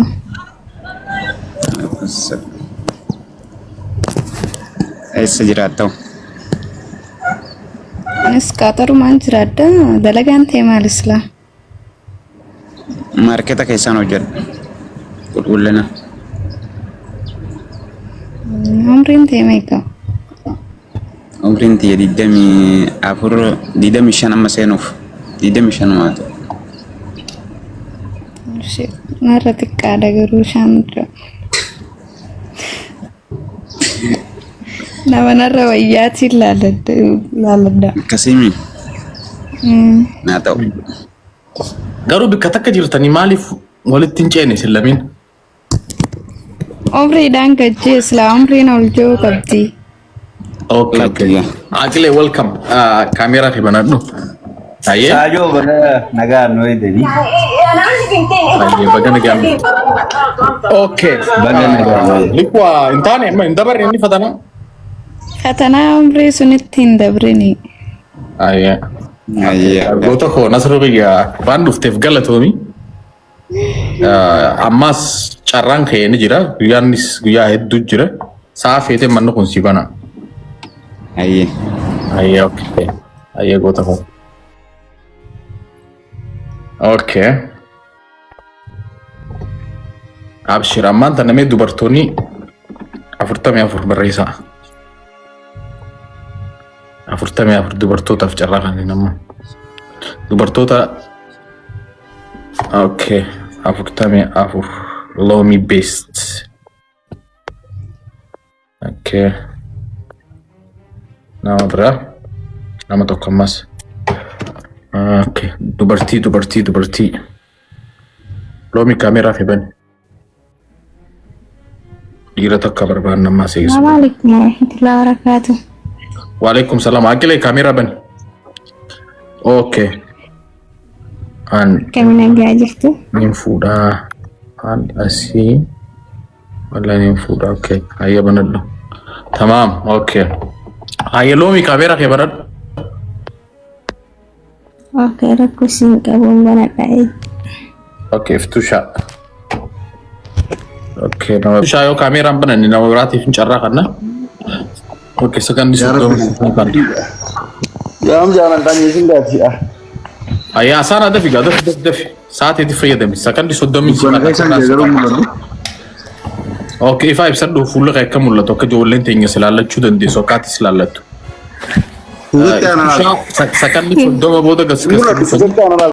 Eessa jiraatta? Anis qaxarumaan jiraadha. Dalagaan ta'e maal islaa? Maarketa keessaan hojjedha. Qulqullina. Umriin ta'e meeqa? Umriin tiyya 24, 25 amma seenuuf. 25 maa ta'u. Narra xiqqaadha garuu shaan dura. Nama narra wayyaatiin laaladha. Akkasiimi naa ta'u. Garuu bikka takka jirtanii maaliif walitti hin ceene isin lameen? Umriidhaan gajjee silaa umriin ol jiru qabdi. Okay, okay. Aqilee welcome. Kaameeraa kee banadhu. Ayyee. Saajoo baga nagaa nu eegdanii. Ayyee baga nagaan. Okay. Baga nagaan. Liqwa hin taane amma hin dabarre inni fatanaa. Fatanaa umrii sunitti hin dabrini. Ayyee. Ayyee. Goota koo Nasruu biyya waan dhufteef galatoomi. Ammas carraan kee ni jira. Guyyaanis guyyaa hedduu jira. Sa'a feetee manni kun si bana. Ayyee. Ayyee okay. Ayyee goota koo. Okay. Abshir ammaan tana mee dubartoonni 44 barreessaa. 44 dubartootaaf carraa kan amma. Dubartoota. Okay, 44 Lomi best. Okay. Nama biraa nama tokko ammas. Okay, dubartii dubartii dubartii. Loomi kaameeraa fi bani. Dhiira takka barbaanna ammas eegsisu. Salaamu alaikum warahmatullahi wabarakatuh. Waalaikum salaam. Aqilee kaameeraa bani. Okay. An Akkami nagaa jirtu? nin fuudhaa. An asii. Wallah nin fuudhaa. Okay. Hayya banadhu. Tamaam. Okay. Hayya loomi kaameeraa kee banadhu. Okay, rakkoo siin qabuun banadha. Okay, iftushaa. Okay, nama iftushaa yoo kaameeraan bananne nama biraatiif hin carraa kanna. Okay, sakandii 30 kan. Yaam jaalan kan isin gaati. Ayyaa saana dafi gaa dafi dafi dafi. Sa'aatiitti fayyadami. Sakandii 30 si Kana keessan jee garuu mul'atu. Okay, ifaa ibsadhu fuulli kee akka mul'atu akka ijoolleen teenya si laallachuu dandeessu akka ati si laallattu. Fuulli aanaa. Sakandii 30 booda gas gas. Mul'atu fuulli aanaa.